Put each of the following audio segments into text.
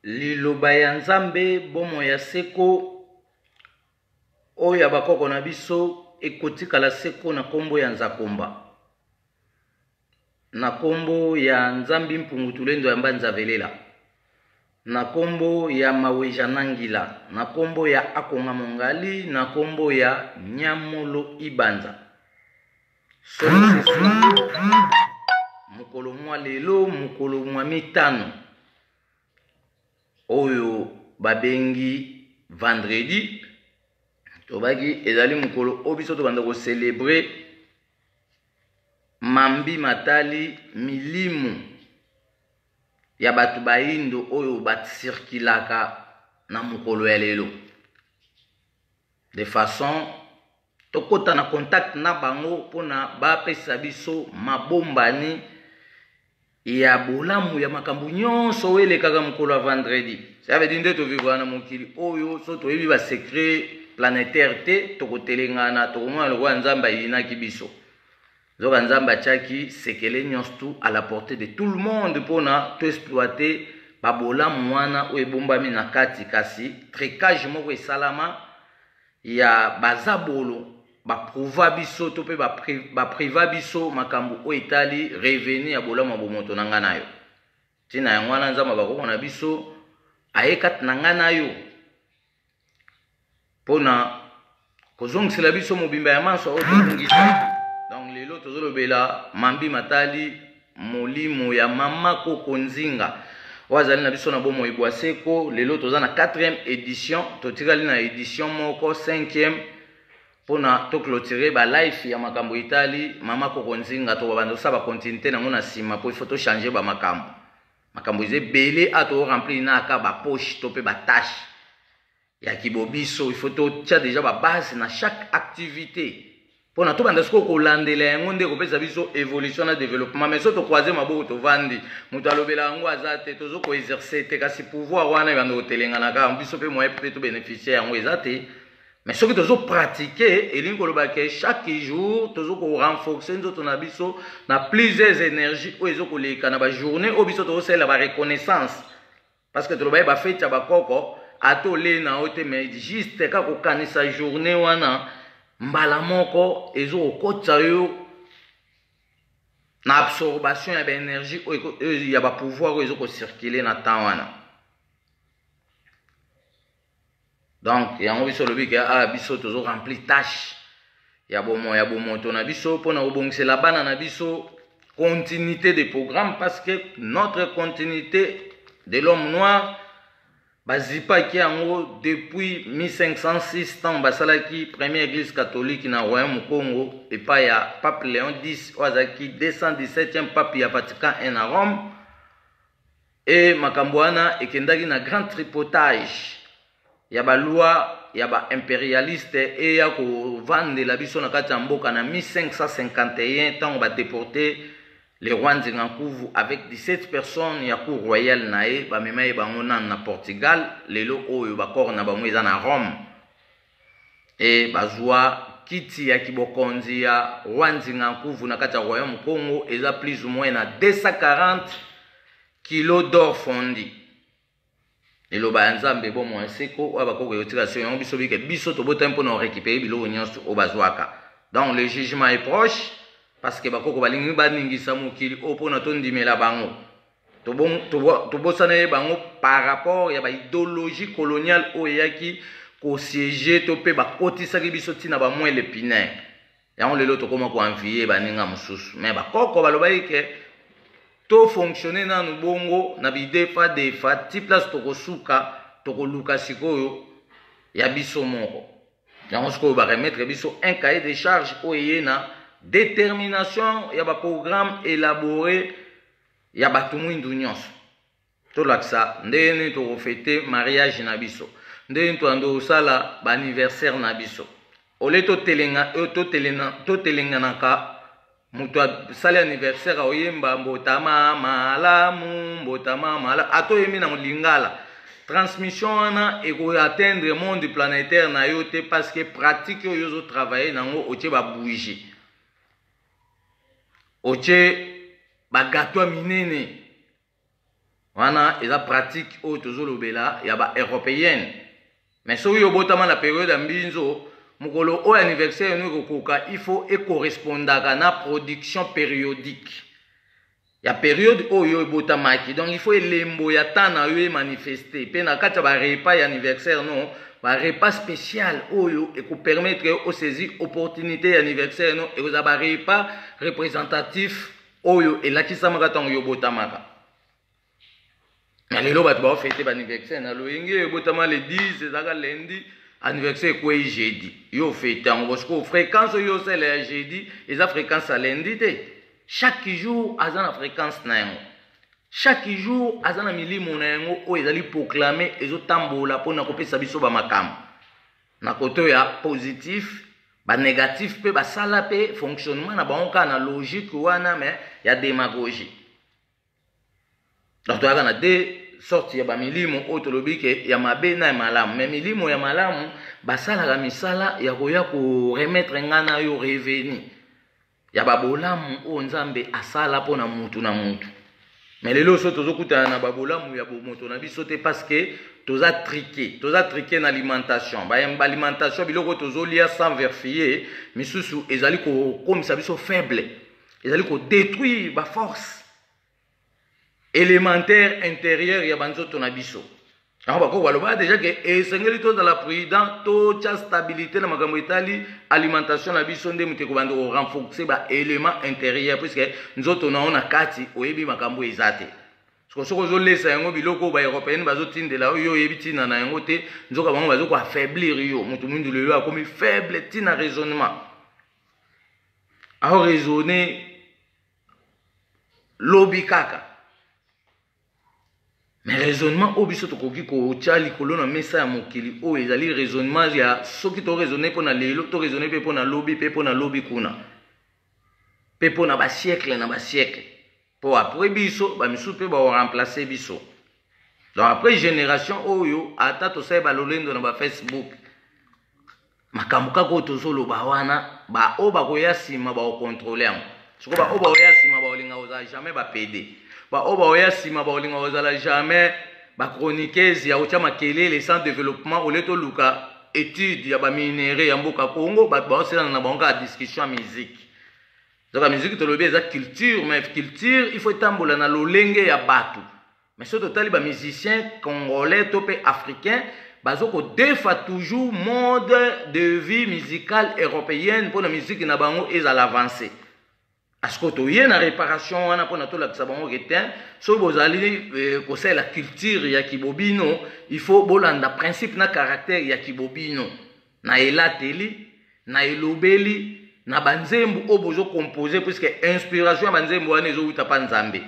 Liloba ya Nzambe, bomoi ya seko, oyo ya bakoko na biso ekotikala seko na kombo ya Nzakomba. Na kombo ya Nzambi Mpungu Tulendo ya Mbanza Velela. Na kombo ya Maweja Nangila, na kombo ya Akonga Mongali, na kombo ya Nyamolo Ibanza. Solo se solo, mokolo mwa lelo, mokolo mwa mitano oyo babengi vendredi, tobaki ezali mokolo oyo biso tobanda kocelebre mambi matali milimo ya bato bayindo oyo basirkilaka na mokolo ya lelo de façon tokota na contact na bango mpona bapesa biso mabombani ya bolamu ya makambo nyonso oyo elekaka mokolo ya vendredi. Ça veut dire nde tovivra na mokili oyo so toyebi ba secret planétaire te, tokotelengana, tokomona lokola Nzambe ayinaki biso. Nzoka Nzambe atiaki sekele nyonso tout à la portée de tout le monde mpona to exploiter babolamu wana oyo ebombami na kati, kasi tricage moko esalama ya bazabolo baprouva biso to mpe bapriva biso makambo oyo etali revenu ya bolamu ya bomoto na ngai na yo. Ntina yango wana Nzambe bakoko na biso aye kati na ngai na yo mpona kozongisela biso mobimba ya manso oyo tobungisaki. Donc lelo tozolobela mambi matali molimo ya mama koko Nzinga oyo azali na biso na bomoi bwa seko. Lelo toza na 4e édition, totikali na édition moko 5e mpona toclôturer ba life ya makambo etali mama koko Nzinga. Tokobanda kosala ba continuité nango na nsima mpo il faut tochanger ba makambo. Makambo eza ebele a to remplir na aka ba poche to mpe ba tâche ya kibobiso. Il faut totia déjà ba base na chaque activité mpona tobanda sikoyo kolandela yango nde ekopesa biso évolution na développement. Mais so tocroiser maboko, tovandi, moto alobela yango aza te, tozo koexercer te, kasi pouvoir wana ebanda kotelengana kaka biso mpe moyen mpe tobénéficie yango eza te. Mais soki tozopratique, elingi koloba ke chaque jour tozo korenforcer nzoto na biso na plusieurs énergie oyo ezokoleka na bajournée oyo biso tozosalela bareconnaissance, parce que toloba ye bafeti ya bakoko, ata olei na yo te, mais juste kaka kokanisa journée wana mbala moko ezokokotisa yo na absorption ya baénergie oyo ya bapouvoir oyo ezokocircule na temps wana. Donc yango biso olobi ke ah, biso tozo remplir tâche ya bomo ya bomoto na biso mpona kobongisela bana na biso continuité de programme, parce que notre continuité de l'homme noir bazipaki yango depuis 1506, ntango basalaki première église catholique na royaume Congo epai ya pape Léon X oyo azalaki 217e pape ya Vatican I na Rome. E makambo wana ekendaki na grand tripotage ya baloi ya baimpérialiste eya kovandela biso na kati ya mboka na 1551, ntango badeporte le roi Nzinga Nkuvu avec 17 personnes ya cour royale na ye, bamema ye bango nanu na Portugal. Lelo oyo bacorps na bango eza na Rome e bazwa kiti ya kibokonzi ya roi Nzinga Nkuvu na kati ya royaume Congo eza plus ou moins na 240 kilo d'or fondi. Liloba ya Nzambe, bomoi ya seko oyo bakoki kotika so yango biso bike biso tobotami mpona korécupérer biloko nyonso oyo bazwaka. Donc le jugement est proche, parce que bakoko balingi baningisa mokili oyo mpona tondimela bango, tobosana ye bango par rapport ya baidéologie coloniale oyo eyaki kosiéger to mpe bakotisaki biso ntina bamoelle épinière. Yango lelo tokóma koenvier baninga mosusu, mais bakoko balobaki ke tofonctionne nanu bongo na bidefa defa ti place tokosuka, tokoluka sikoyo ya biso moko. Yango sikoyo baremettre biso un cahier de charge oyo eye na détermination ya baprogramme élaboré ya bato mwindu nyonso. Tolakisa ndenge nini tokofêter mariage na biso, ndenge nini toyanda kosala baanniversaire na biso. Ole totelenganaka, moto asali anniversaire aoyemba mbotama malamu, mbotama malamu, ata oyembi na lingala, transmission wana ekoatteindre monde planétaire na yo te, parce que pratique oyo ozotravaille nango, otie babougie, otie bagâteau ya minene. Wana eza pratique oyo tozolobela ya ba européenne. Mais soki obotama na periode ya mbinzo, mokolo oyo anniversaire no ekokoka, il faut ecorrespondaka na production périodique ya periode oyo ebotamaki. Donc il faut elembo ya temps na yo emanifeste mpe na kati ya barepas ya anniversaire no, barepas spécial oyo ekopermettre osaisir opportunité ya anniversaire no, ekozala barepas représentatif oyo elakisamaka ntango yo obotamaka. Na lelo bato baofete baanniversaire na loyenge oyo ebotama le 10, ezalaka lundi, anniversaire ekwei jeudi, yo ofete yango. Bosiko fréquence oyo osala ya jeudi eza fréquence ya lundi te. Chaque jour aza na fréquence na yango, chaque jour aza na milimo na yango oyo ezali proclame, ezotambola mpona kopesa biso bamakambo na koto ya positif, banégatif mpe basala mpe fonctionnement na bango kaka na logique wana, mais ya démagogie. Donc toyaka na deux sortes ya bamilimo oyo tolobi ke ya mabe na ya malamu. Mais milimo ya malamu basalaka misala ya koya koremettre nga na yo revenu ya babolamu oyo Nzambe asala mpona mutu na mutu. Mais lelo so tozokutana na babolamu ya bomoto na biso te, parce que toza triqué, toza triqué na alimentation. Baalimentation, biloko tozolia sans vérifier, misusu ezali kokomisa biso faible, ezali kodétruire baforce élémentaire intérieure ya banzoto na biso. Yango bakoko baloba déjà ke esengeli tozala prudent, totya stabilité na makambo etali alimentation na biso, nde moto ekobanda korenforcer baélément intérieur, puisque nzoto na yo na kati oyebi makambo eza te. Soki ozolesa yango biloko oyo baeuropéenne bazotindela oyo oyebi ntina na yango te, nzoka bango bazokoaffaiblir yo. Moto mwindu lelo akomi faible ntina raisonnement, aoraisonne lobi kaka. Mais raisonnement oyo biso tokoki kotya likolo na mesa ya mokili oyo ezali raisonnement ya soki toraisonne mpo na lelo, toraisonne mpe mpo na lobi, mpe mpo na lobi kuna, mpe mpo na basiècle na basiècle, mpo après biso bamisusu mpe baoremplace biso. Donc après génération oyo, ata tosali balolendo na bafacebook, makambo kaka oyo tozoloba wana, baoyo bakoya nsima bakocontrôle yango. Siko baoyo bakoya nsima bakolinga kozala jamais bapd, baoyo bakoya nsima bakolinga kozala jamais bachroniqueuse ya kotya makelele sans développement. Olie toluka étude ya baminerais ya mboka Congo, bato baoselana na bango kaka discussion ya musique. Zoka musique tolobi eza culture, mais culture il faut etambola na lolenge ya bato. Mais soki totali bamusicien congolais to mpe africain, bazo kodefa toujours mode de vie musicale européenne mpona musique na bango ezala avancé. Asko toye na réparation wana mpona tolakisa bango ke te, soki bozali kosalela culture ya kibobino, il faut bolanda principe na caractère ya kibobino na elateli, na elobeli, na banzembo oyo bozocompose, puisque inspiration ya banzembo wana ezowuta mpa Nzambe.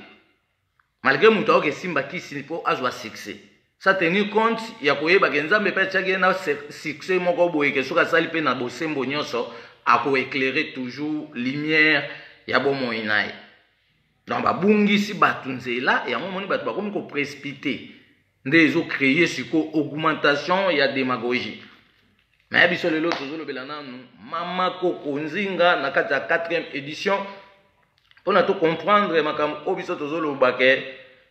Malgré moto aoki esimba kisi mpo azwa succès, sa tenir compte ya koyeba ke Nzambe mpe atiaki ye na succès moko boye, ke soki asali mpe na bosembo nyonso, akoéclaire toujours lumière ya bomoi na ye. Donc babungisi bato nzela yango, omoni bato bakomi koprécipiter, nde ezocréer sikoyo augmentation ya démagogie. Mais biso lelo tozolobela nanu Mama Koko Nzinga na kati ya 4e édition, mpona tocomprendre makambo oyo biso tozoloba, ke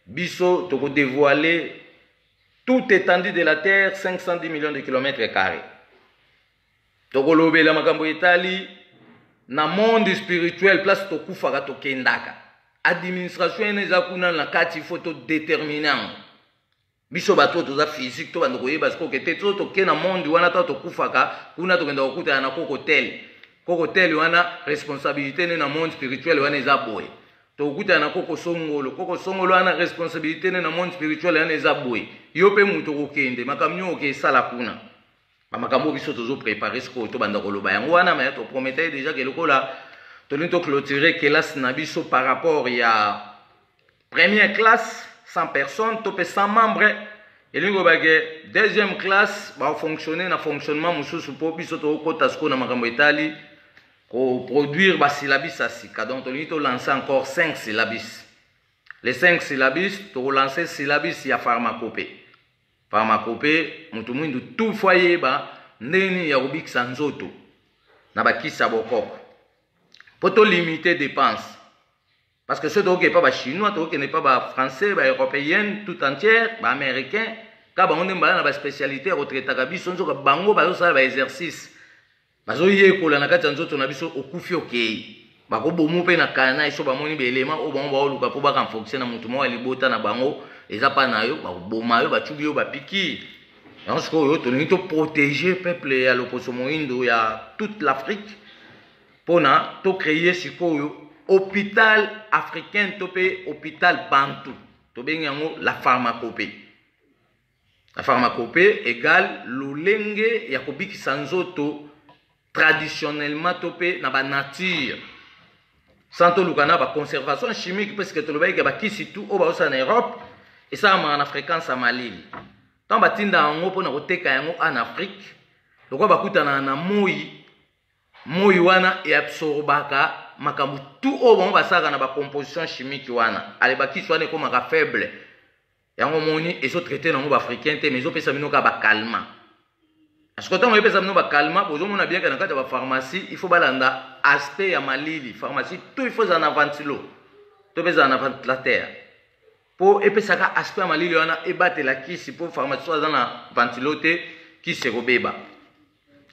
biso tokodévoile toute étendue de la terre, 510 millions de kilomètres carrés. Tokolobela makambo etali na monde spirituel, place tokufaka, tokendaka, administration ene eza kuna na kati. Il faut todétermine yango. Biso bato oyo toza physique, tobanda koyeba sikoyo ke te, so toke na monde wana, to tokufaka kuna, tokenda kokutana na koko tel, koko tel wana responsabilité ne na monde spirituel wana eza boye. Tokokutana na koko songolo, koko songolo wana responsabilité ne na monde spirituel wana eza boye. Yo mpe moto okokende, makambo nyonso oke esala kuna, bamakambo oyo biso tozoprépare sikoyo, tobanda koloba yango wana. Mais topromete déjà ke lokola tolingi toclôturer kelasi na biso par rapport ya première classe, 100 personnes to mpe 100 membres, elingi koloba ke deuxième classe bafonctionne na fonctionnement mosusu, mpo biso tokokɔta sikoyo na makambo etali koproduire basyllabus ya sika. Donc tolingi tolance encore 5 syllabus. Les 5 syllabus, tokolance syllabus ya pharmacopée. Pharmacopée, moto mwindu tout faut ayeba ndenge nini ya kobikisa nzoto na bakisi ya bokoko, mpo tolimite dépense. Parce que soki tokokende pa bachinois, tokokende pa bafrançais, baeuropéenne tout entière, baaméricain, ka bango nde mbala na baspécialité ya kotraitaka biso. Nzoka bango bazosala baexercice, bazoyekola na kati ya nzoto na biso. Okufi, okei, bakobomu mpe na kana so bamoni baelema oyo bango baoluka mpo barenforce na motu moko ya libota na bango eza mpa na yo, bakoboma yo, bacubi yo, bapiki yango. Sikoyo tolingi toprotéger peuple ya loposo moyindo ya toute l'Afrique mpona tocréer sikoyo hôpital africain to mpe hôpital bantu. Tobengi yango la pharmacopée. La pharmacopée égale lolenge ya kobikisa nzoto traditionnellement to mpe na banature, sans toluka na baconservation chimique, parce que tolobaki ke bakisi tu oyo bazosala na Europe esalamaka na fréquence ya malili. Ntango batinda yango mpona koteka yango en Afrique, lokola bakutanaka na moi, moi wana eabsorbaka makambo tu oyo bango basalaka na bacomposition chimique wana. Ale bakisi wana ekomaka faible. Yango moni ezotraite nango baafricain te, mais ezopesa bino kaka bacalmant. Parce que ntango epesa bino bacalmant, bozomona bien ke na kati ya bapharmacie, il faut balanda aspect ya malili. Pharmacie tout, il faut ezala na ventilo to mpe ezala na ventilateur mpo epesaka aspect ya malili wana, ebatela kisi. Mpo pharmacie so aza na ventilo te, kisi ekobeba.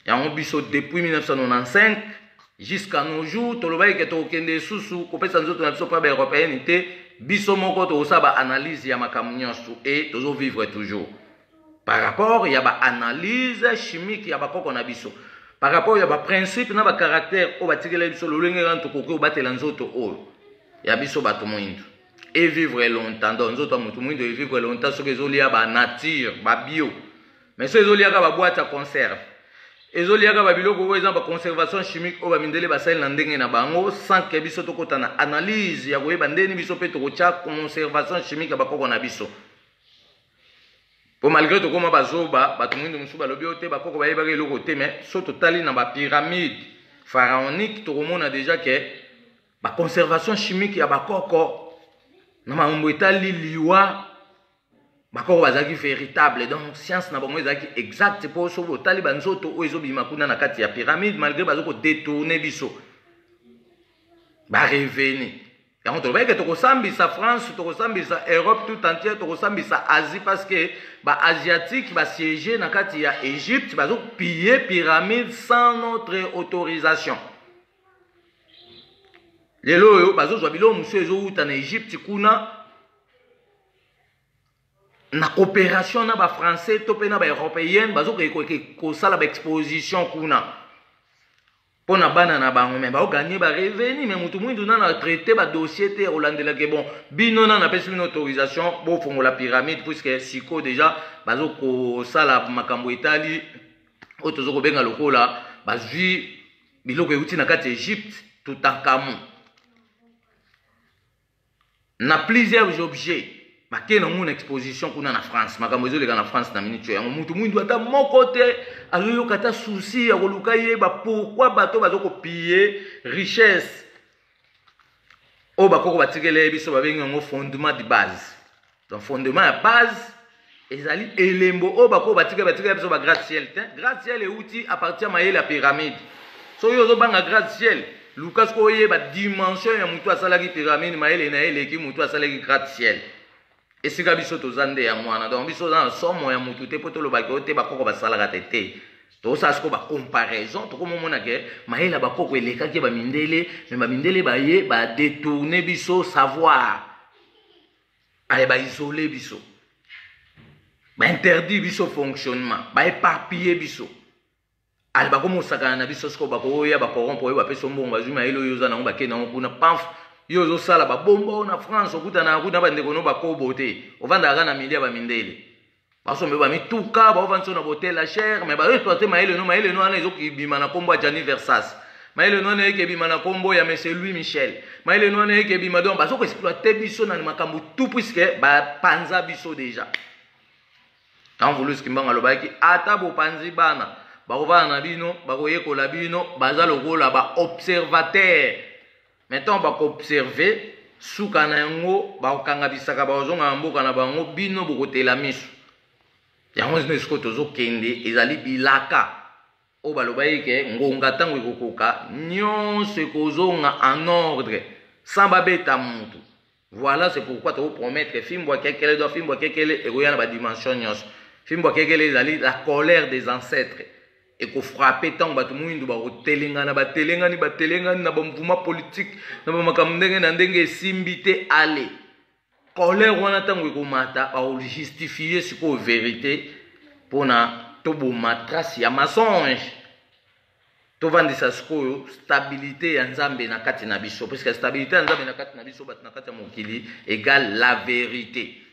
Yango biso depuis 1995 jusqu'à nos jours tolobaki ke tokokende lisusu kopesa nzoto na biso mpa baeuropéenne te. Biso moko tokosala baanalyse ya makambo nyonso e tozovivre toujours par rapport ya baanalyse chimique ya bakoko na biso, par rapport ya baprincipe na bacaractère oyo batikela biso, lolenge kani tokoki kobatela nzoto oyo ya biso bato moyindo et vivre longtemps. Donc nzoto ya motu moyindo evivre longtemps soki ezolia banature, babio. Mais soki ezoliaka baboîte ya conserve, ezoliaka babiloko oyo eza baconservation chimique oyo bamindele basali na ndenge na bango, sans ke biso tokɔta na analyse ya koyeba ndeni biso mpe tokotya conservation chimique ya bakoko na biso. Po malgré tokóma bazoba, bato moyindo mosusu balobi oyo te, bakoko bayebaka eloko te. Mais so totali na bapyramide pharaonique, tokomona déjà ke baconservation chimique ya bakoko na makambo etali liwa, bakoko bazalaki véritable. Donc science na bango ezalaki exact. Mpo soki otali banzoto oyo ezobima kuna na kati ya pyramide, malgré baza kodétourner biso barevenu yango, tolobaki ke tokosambisa France, tokosambisa Europe tout entière, tokosambisa Asie, parce que baasiatique basiége na kati ya Égypte, bazopiller pyramide sans notre autorisation. Lelo oyo bazozwa biloko mosusu ezowuta na Égypte kuna na coopération na bafrançais to mpe na baeuropéenne, bazokende kosala baexposition kuna mpo na bana na bango, me baoganye barevenu. Me motu mwindu nana traité badossier te ya kolandelake. Bon, bino nana apesi bino autorisation bofongola pyramide? Puisque siko déjà bazokosala makambo etali oyo toza kobenga lokola bazwi biloko euti na kati ya Égypte, Toutankhamon na plusieurs objets, bakei nango na exposition kuna na France. Makambo ezoleka na France na minute oyo, yango mutu mwindu ata moko te azoyoka ata souci ya koluka yeba pourquoi bato baza kopiller richesse oyo bakoko batikeli biso. Babengi yango fondement de base. Donc fondement ya base ezali elembo oyo bakoko batikeli biso bagratte ciel te. Gratte ciel euti à partir ya mayele ya pyramide. Soki ozobanga gratte ciel, luka soki oyeba dimension ya motu asalaki pyramide, mayele na ye eleki motu asalaki gratte ciel. Esika biso toza nde yango wana. Donc biso toza na somo ya motu te mpo tolobaki oyo te, bakoko basalaka te te. Tozosala sikoyo bacomparaison, tokomomona ke mayele ya bakoko elekaki bamindele. Me bamindele baye badétourne biso savoir, aye baisole biso, bainterdit biso fonctionnement, baéparpille biso. Ale bakomosakana na biso. Sikoyo bakoya bacorrompre oyo, bapesa mbongo, bazwi mayele oyo oza nango, bakende yango kuna. Pamf, yo ozosala babomba oyo na France, okutana kuna bandeko no bakobo te, ovandaka na mili ya bamindele, basombe bamituka, baovandisa na botel ya cher, mais bazoexploite mayele no. Mayele no wana ezokibima na nkombo ya Gianni Versace, mayele no wana ekebima na nkombo ya monsieur Louis Michel, mayele no wana ekebima. Donc bazokoexploite biso na makambo tout, puisque bapanza biso déjà. Ntango Mvuluzi Kimbangu alobaki, ata bopanzi bana, bakovanda na bino, bakoyekola bino, baza lokola baobservateur. Mais ntango bakoobserve, suka na yango bakokanga bisaka, bakozonga na mboka na bango, bino bokotela miso. Yango nde sikoyo tozokende. Ezali bilaka oyo balobaki ke ngonga ntango ekokoka, nyonso ekozonga en ordre. Sans babeta mutu. Voilà, c'est pourquoi to promettre fimbo kekele do fimbo kekele ekoya na ba dimension nyonso. Fimbo kekele ezali la colère des ancêtres. Ekofrappe ntango bato moyindo bakotelengana, batelengani, batelengani na bamouvement politique na bamakambo ndenge na ndenge esimbi te. Ale colère wana ntango ekomata, bakojustifie sikoyo vérité mpona toboma trace ya mensonge, tovandisa sikoyo stabilité ya Nzambe na kati na biso, puisque stabilité ya Nzambe na kati na biso bato na kati ya mokili égale la vérité.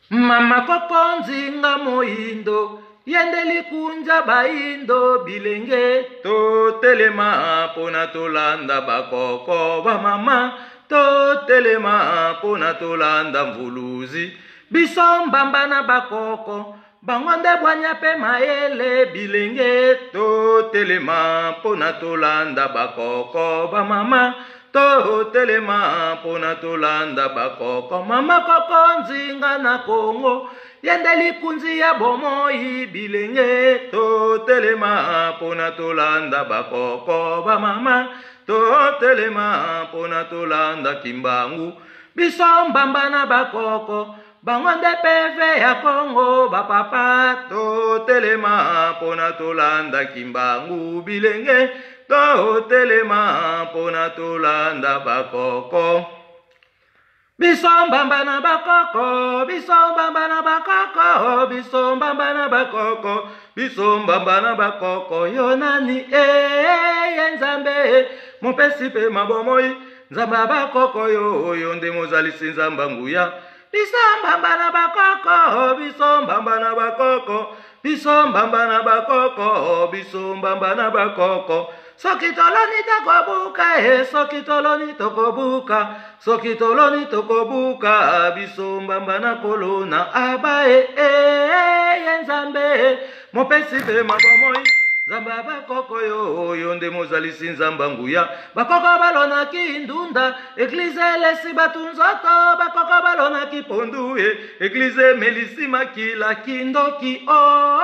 Mama koko nzinga moyindo yende likunja bayindo bilenge, totelema mpona tolanda bakoko bamama, totelema mpona tolanda mvuluzi biso mbamba na bakoko bango nde bwanya mpe mayele. Bilenge, totelema mpona tolanda bakoko bamama, totelema mpona tolanda bakoko. Mama koko nzinga na Kongo yende likunzi ya bomoi. Bilenge, totelema mpona tolanda bakoko bamama, totelema mpona tolanda Kimbangu biso mbamba na bakoko bango nde peve ya Kongo. Bapapa, totelema mpona tolanda Kimbangu. Bilenge, totelema mpona tolanda bakoko biso mbamba na bakoko, biso mbamba na bakoko, biso mbamba na bakoko, biso mbamba na bakoko. Yo nani eye Nzambe mopesi mpe mabomoi, Nzambe ya bakoko yo oyo nde mozalisi, Nzambe nguya. Biso mbamba na bakoko, biso mbamba na bakoko, biso mbamba na bakoko, biso mbamba na bakoko. Soki toloni tokobuka e, soki toloni tokobuka, soki toloni tokobuka, biso mbamba na kolona aba e ye Nzambe mopesi mpe mabomoi, Nzambe ya bakoko yo oyo nde mozalisi, Nzambe nguya. Bakoko balonaki ndunda, eglize elesi bato nzoto. Bakoko balonaki pondu e, eglize emelisi makila kindoki o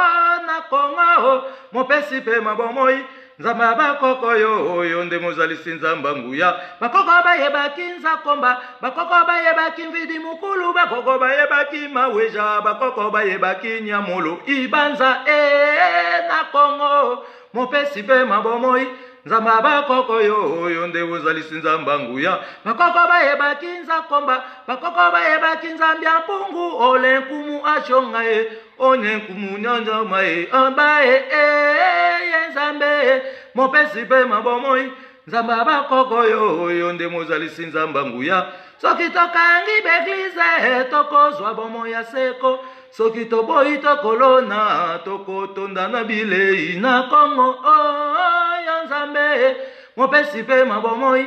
na Kongo. Mopesi mpe mabomoi, Nzambe ya bakoko yo oyo nde mozalisi, Nzambe nguya. Bakoko bayebaki nzakomba, bakoko bayebaki mvidi mokulu, bakoko bayebaki maweja, bakoko bayebaki nyamolo ibanza e na Kongo. Mopesi mpe mabomoi, Nzambe ya bakoko yo oyo nde bozalisi, Nzambe nguya. Bakoko bayebaki nzakomba, bakoko bayebaki Nzambe ya mpungu ole nkumu ashonga ye onye nkumu nyonjoma ye amba ye ye Nzambe mopesi mpe mabomoi, Nzambe ya bakoko yo oyo nde mozalisi, Nzambe nguya. Soki tokangi baeglize tokozwa bomoi ya seko, soki toboyi tokolona tokotonda na bilei na Kongo oyo. Nzambe mopesi mpe mabomoi,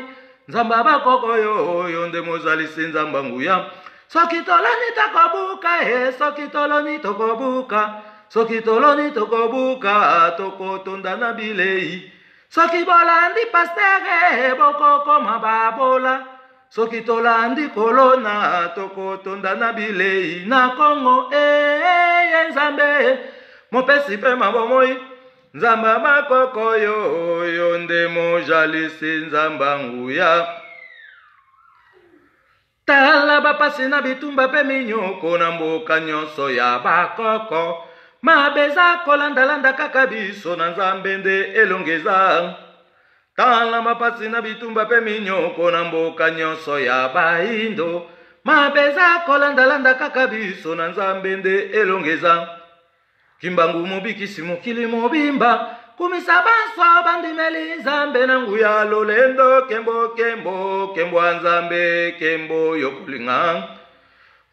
Nzambe ya bakoko yo oyo nde mozalisi, Nzambe nguya. Soki toloni tokobuka e, soki toloni tokobuka, soki toloni tokobuka, tokotonda na bilei. Soki bolandi pastere bokokoma babola, soki tolandi kolona tokotonda na bilei na Kongo eye Nzambe mopesi mpe mabomoi, Nzambe ya bakoko yo oyo nde mojalisi, Nzambe nguya. Tala bapasi na bitumba mpe minyoko na mboka nyonso ya bakoko, mabe eza kolandalanda kaka biso na Nzambe nde elongo eza. Tala mapasi na bitumba mpe minyoko na mboka nyonso ya bayindo, mabe eza kolandalanda kaka biso na Nzambe nde elongo eza. Kimbangu mobikisi mokili mobimba, kumisa banso bandimeli Nzambe na nguya lolendo. Kembo, kembo, kembo ya Nzambe, kembo yokolinga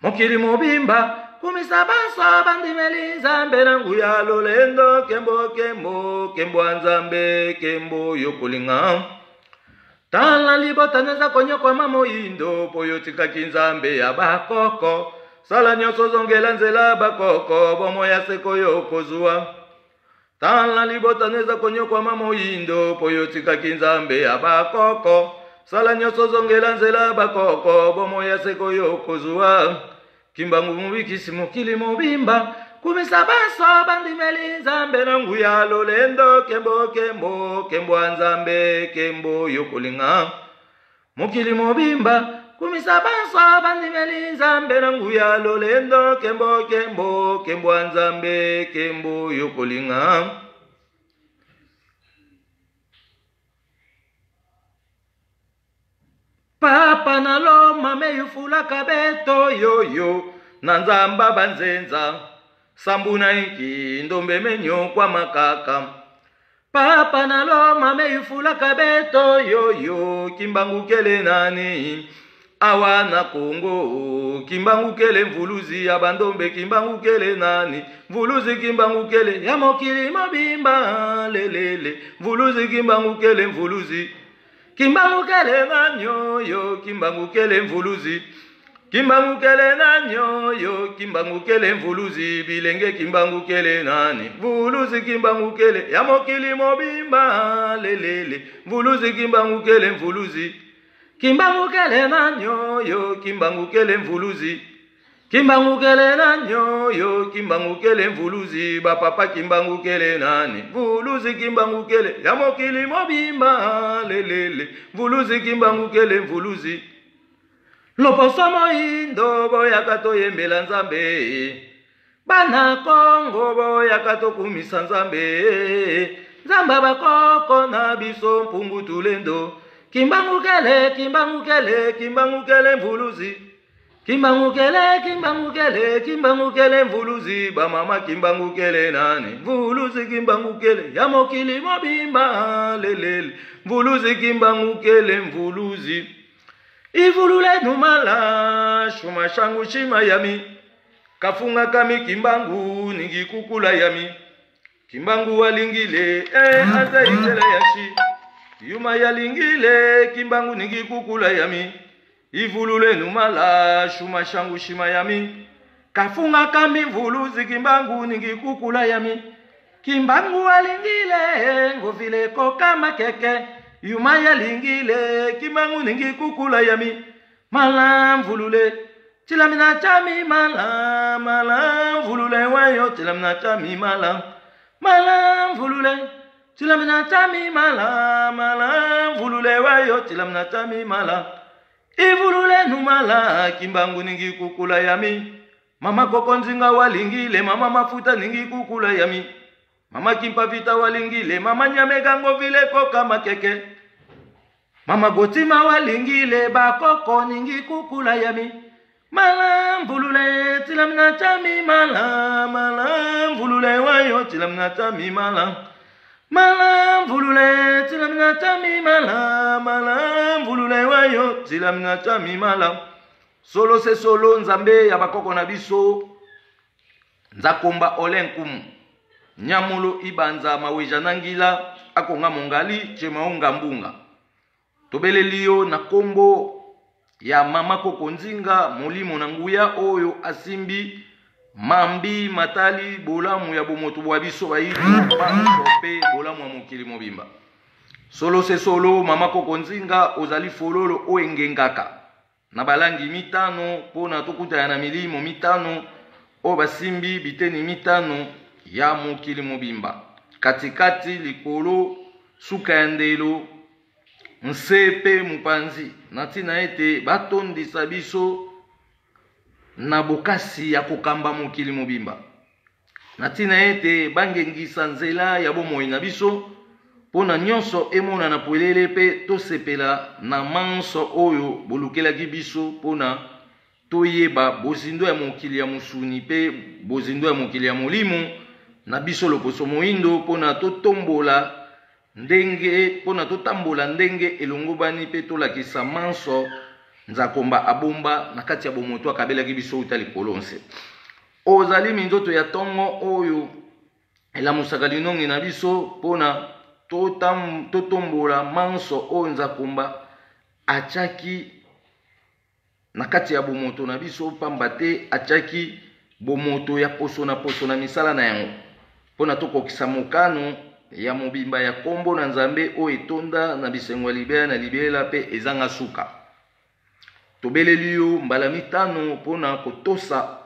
mokili mobimba. Kumisa banso bandimeli Nzambe na nguya lolendo. Kembo, kembo, kembo ya Nzambe, kembo yokolinga. Tala libota neza konyokwama moyindo, mpo yo tikaki Nzambe ya bakoko. Sala nyonso ozongela nzela bakoko, bomoi ya seko yo kozwa. Tala libota neza konyokwama moyindo, mpo yo tikaki Nzambe ya bakoko. Sala nyonso ozongela nzela bakoko, bomoi ya seko yo kozwa. Kimbangu mobikisi mokili mobimba, Kumisa banso bandimeli Nzambe na nguya lolendo kembo kembo kembo ya Nzambe kembo yo kolinga mokili mobimba. Kumisa banso bandimeli Nzambe na nguya lolendo kembo kembo kembo ya Nzambe kembo yo kolinga. Papa na loma meyufulaka beto yoyo na nzamba banzenza sambu na inki ndombe menyokwama kaka. Papa na loma meyufulaka beto yoyo kimbangu kele nani awa na Kongo kimbangu kele mvuluzi ya bandombe kimbangu kele nani mvuluzi kimbangu kele ya mokili mobimba lelele mvuluzi kimbangu kele mvuluzi kimbangu kele nani yo kimbangu kele mvuluzi kimbangu kele nani yo kimbangu kele mvuluzi bilenge kimbangu kele nani mvuluzi kimbangu kele ya mokili mobimba lelele mvuluzi kimbangu kele mvuluzi kimbangu kele nani yo kimbangu kele mvuluzi kimbangu kele nani yo kimbangu kele mvuluzi bapapa kimbangu kele nani mvuluzi kimbangu kele ya mokili mobimba lelele mvuluzi kimbangu kele mvuluzi loposo moyindo boyaka toyembela Nzambe bana Kongo boyaka tokumisa Nzambe Nzamba bakoko na biso mpungu tulendo kimbangu kele kimbangu kele kimbangu kele mvuluzi kimbangu kele kimbangu kele kimbangu kele mvuluzi bamama kimbangu kele nani mvuluzi kimbangu kele ya mokili mobimba lelele mvuluzi kimbangu kele mvuluzi ivulule numala shuma shangu shima yami kafunga kami kimbangu ningikukula yami kimbangu walingile ata itela yashi yuma yalingile kimbangu ningikukula yami ivulule numala shuma shangu shima yami kafunga kami mvuluzi kimbangu ningikukula yami kimbangu walingile ngovile koka keke yuma yalingile kimbangu ningikukula yami mala mvulule tilamina chami mala mala mvulule wayo tilamina chami mala mala mvulule tilamina chami mala mala mvulule wayo tilamina chami mala ivulule numala kimbangu ningikukula yami mama koko nzinga walingile mama mafuta ningikukula yami mama kimpavita walingile mama nyamegango vile koka makeke mama gotima walingile bakoko ningikukula yami mala mvulule tilamina chami mala mala mvulule wayo tilamina chami mala mala mvulule tilamina chami mala mala mvulule wayo tilamina chami mala solo se solo Nzambe ya bakoko na biso nzakomba olenkumu nyamulo ibanza maweja nangila akonga mongali chemaonga mbunga tobeleli yo na kombo ya mama koko nzinga molimo na nguya oyo asimbi mambi matali bolamu ya bomoto bwa biso bayindo banso pe bolamu ya mokili mobimba solo se solo mama koko nzinga ozali fololo oyo engengaka na balangi mitano mpona tokutana na milimo mitano oyo basimbi biteni mitano ya mokili mobimba katikati likolo suka ya ndelo nse pe mopanzi na ntina ete batondisa biso na bokasi ya kokamba mokili mobimba na ntina ete bangengisa nzela ya bomoi na biso mpona nyonso emonana polele pe tosepela na manso oyo bolukelaki biso mpona toyeba bozindo ya mokili ya mosuni pe bozindo ya mokili ya molimo na biso loposo moyindo mpona totombola ndenge mpona totambola ndenge elongobani pe tolakisa manso nzakomba abomba na kati ya bomoto akabelaki biso uta likolo nse. Ozali minzoto ya tongo oyo elamusaka linongi na biso mpona totombola manso oyo nzakomba atiaki na kati ya bomoto na biso pamba te atiaki bomoto ya poso na poso na misala na yango mpona tokokisa mokano ya mobimba ya kombo na Nzambe oyo etonda na bisengo ya libela na libela pe ezanga suka. Tobeleli yo mbala mitano mpona kotosa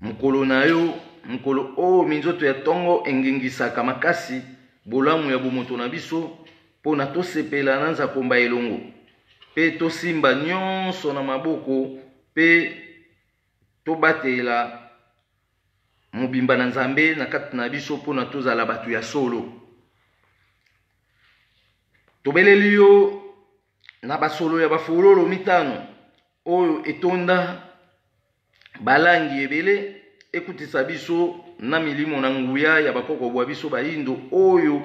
Mokolo na yo, mokolo oyo minzoto ya ntongo engengisaka makasi bolamu ya bomoto na biso mpo na tosepela na nzakomba elongo mpe tosimba nyonso na maboko mpe tobatela mobimba na Nzambe na kati na biso mpo na tozala bato ya solo. Tobeleli yo na basolo ya bafololo mitano oyo etonda balangi ebele ekutisa biso na milimo na nguya ya bakoko bwa biso bayindo oyo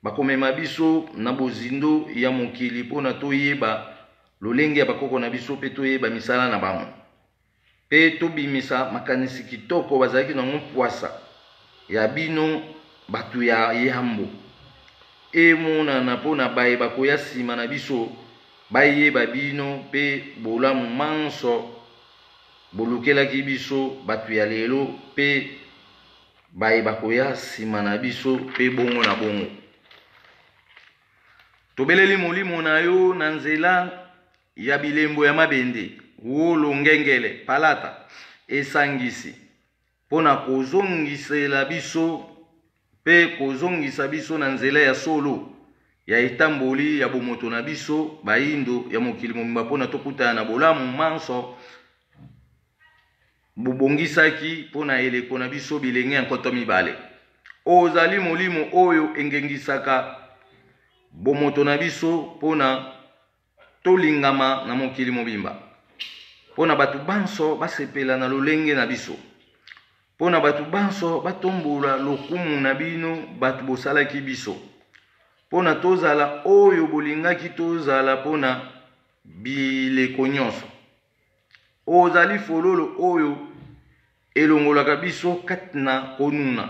bakomema biso na bozindo ya mokili mpo na toyeba lolenge ya bakoko na biso mpe toyeba misala na bango mpe tobimisa makanisi kitoko bazalaki nango mpwasa ya bino bato ya yambo emonana mpo na baye bakoya nsima na biso bayeba bino mpe bolamu manso bolukelaki biso bato ya lelo mpe baye bakoya nsima na biso mpe bongo na bongo. Tobeleli molimo na yo na nzela ya bilembo ya mabende, wolo, ngengele, palata, esangisi, mpo na kozongisela biso mpe kozongisa biso na nzela ya solo ya etamboli ya bomoto na biso bayindo ya mokili mobimba mpo na tokutana na bolamu manso bobongisaki mpo na eleko na biso bilenge ya 2000. Ozali molimo oyo engengisaka bomoto na biso mpo na tolingama na mokili mobimba, mpo na bato banso basepela na lolenge na biso, mpo na bato banso batombola lokumu na bino bato bosalaki biso, mpo na tozala oyo bolingaki tozala mpo na bileko nyonso. Ozali fololo oyo elongolaka biso kati na konuna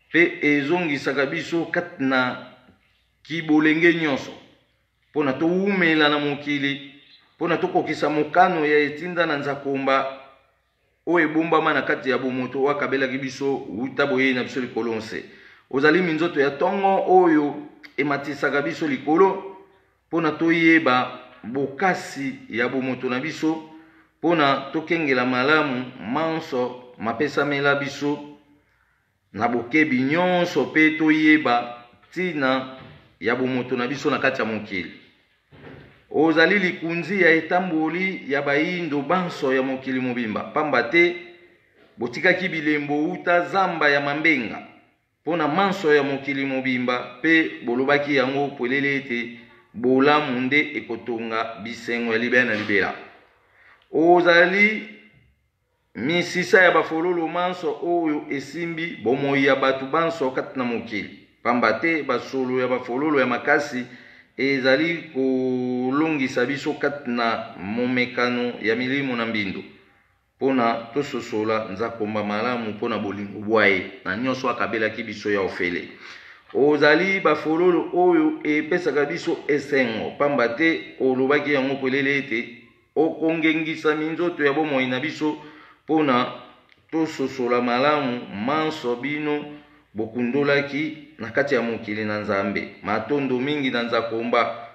mpe ezongisaka biso kati na kibolenge nyonso, mpo na towumela na mokili, mpo na tokokisa mokano ya etinda na nzakomba oyo ebombama na kati ya bomoto oyo akabelaki biso wuta boyei na biso likolo nse. Ozali minzoto ya ntongo oyo ematisaka biso likolo mpo na toyeba bokasi ya bomoto na biso, mpo na tokengela malamu manso mapesamela biso na bokebi nyonso mpe toyeba ntina ya bomoto na biso na kati ya mokili. Ozali likunzi ya etamboli ya bayindo banso ya mokili mobimba, pamba te botikaki bilembo wuta zamba ya mambenga mpo na manso ya mokili mobimba, mpe bolobaki yango polele ete bolamu nde ekotonga bisengo ya libela na libela. Ozali Misisa ya bafololo manso oyo esimbi bomoi ya bato banso kati na mokili, pamba te basolo ya bafololo ya makasi ezali kolongisa biso kati na momekano ya milimo na mbindo, mpo na tososola nzakomba malamu mpo na bolingo bwa ye na nyonso akabelaki biso ya ofele. Ozali bafololo oyo epesaka biso esengo, pamba te olobaki yango polele ete Okongengisa minzoto ya bomoi na biso mpo na tososola malamu manso bino bokundolaki na kati ya mokili na Nzambe. Matondo mingi na Nzakomba.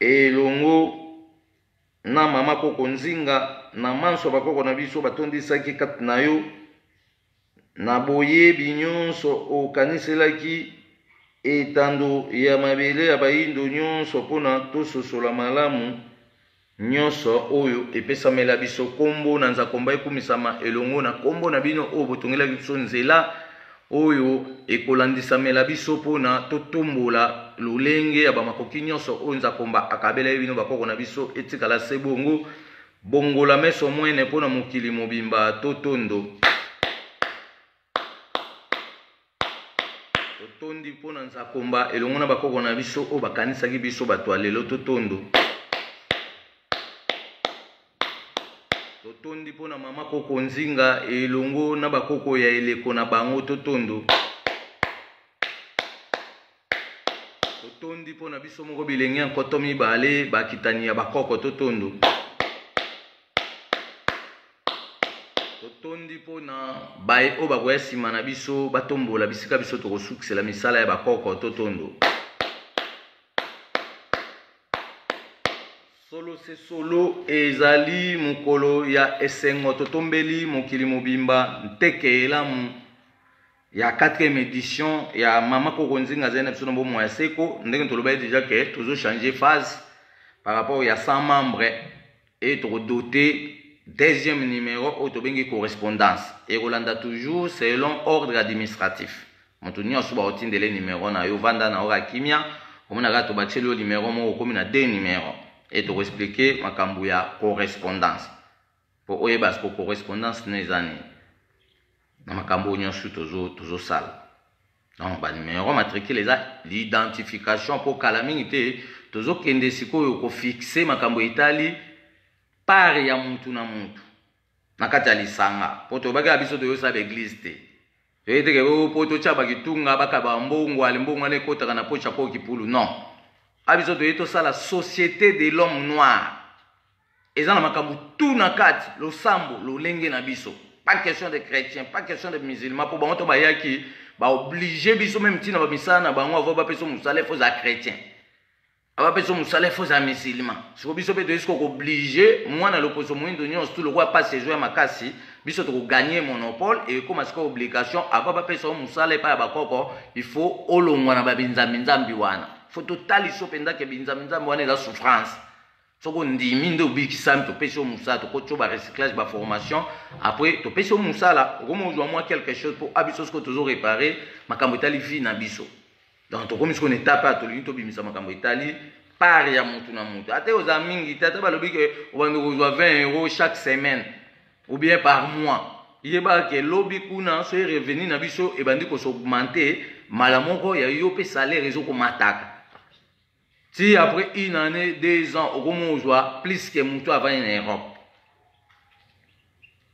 Elongo na mama koko Nzinga na manso bakoko na biso batondisaki kati na yo Na boyebi nyonso okaniselaki etando ya mabele ya bayindo nyonso mpo na tososola malamu nyonso oyo epesamela biso. Nkombo na Nzakomba ekumisama elongo na nkombo na bino oyo botongelaki biso nzela oyo ekolandisamela biso mpo na totombola lolenge ya bamakoki nyonso oyo Nzakomba akabelaki bino bakoko na biso etikala se bongo. Bongola meso mwene mpo na mokili mobimba totondo. Totondi mpo na Nzakomba elongo na bakoko na biso oyo bakanisaki biso bato ya lelo totondo. Totondi mpo na mama koko Nzinga elongo na bakoko ya eleko na bango totondo. Totondi mpo na biso moko bilenge ya 2000 bakitani ya bakoko totondo. Totondi mpo na baye oyo bakoya nsima na biso batombola bisika biso tokosukisela misala ya bakoko totondo. Solo se solo ezali mokolo ya esengo totombeli mokili mobimba nteke elamu ya 4e edition ya mama koko nzinga azali na biso na bomoi ya seko. Ndenge tolobaki deja ke tozo changer phase par rapport ya 100 membres et tokodote deuxième numéro oyo tobengi correspondance ekolanda toujours selon ordre administratif. Moto nyonso baotindele numéro na yo, vanda na oka kimia, omonaka tobakiseli yo numéro moko, okomi na deux numéro et tokoexplike makambo ya correspondance po oyeba siko correspondance no eza nini na makambo oyo nyonso tozosala. Donc banumero matricule eza l'identification mpo kala mingi te tozokende sikoyo kofixe makambo etali part ya mutu na mutu na kati ya lisanga, mpo tobaki ya biso toyosala baeglise te, toyebi teke mpo totya bakitunga bakaba mbongo ale mbongo wana ekotaka na poche ya koki pulu. Non, a biso toyebi tosala société de l'homme noir, eza na makambo tu na kati, losambo lolenge na biso, pas question de chrétien, pas question de musulman, mpo bango to bayaki baoblige biso meme ntina bamisala na bango avo bapesa mosala efo za chrétien, abapesa mosala efo za musulman. Siko biso mpe toyesi kooblige mwana loposo moyindo nyonso tu lokola pasi ezo ya makasi, biso tokoganye monopole ekóma sikoyo obligation ava bapesa yo mosala epai ya bakoko, il faut olongwa na babinzambi-nzambi wana, faut totaliso mpenza ke binzambi-nzambi wana eza souffrance. Soki ondimi nde obikisami, topesi yo mosala, tokoti yo barecyclage, baformation, après topesi yo mosala, okomi ozwa mwa quelque chose mpo abiso sikoyo tozorepare makambo etali vie na biso. Donc tokomi sikoyo na etape ya tolingi tobimisa makambo etali part ya mutu na mutu, ata ozala mingi te, ata balobi ke obandi kozwa 20 euros chaque semaine ou bien par mois, yebaka ke lobi kuna soki revenu na biso ebandi kosaugmente mbala moko ya yo mpe salaire ezokomataka ti après une année, 2 ans okomi ozwa plus ke mutu avandi na Europe.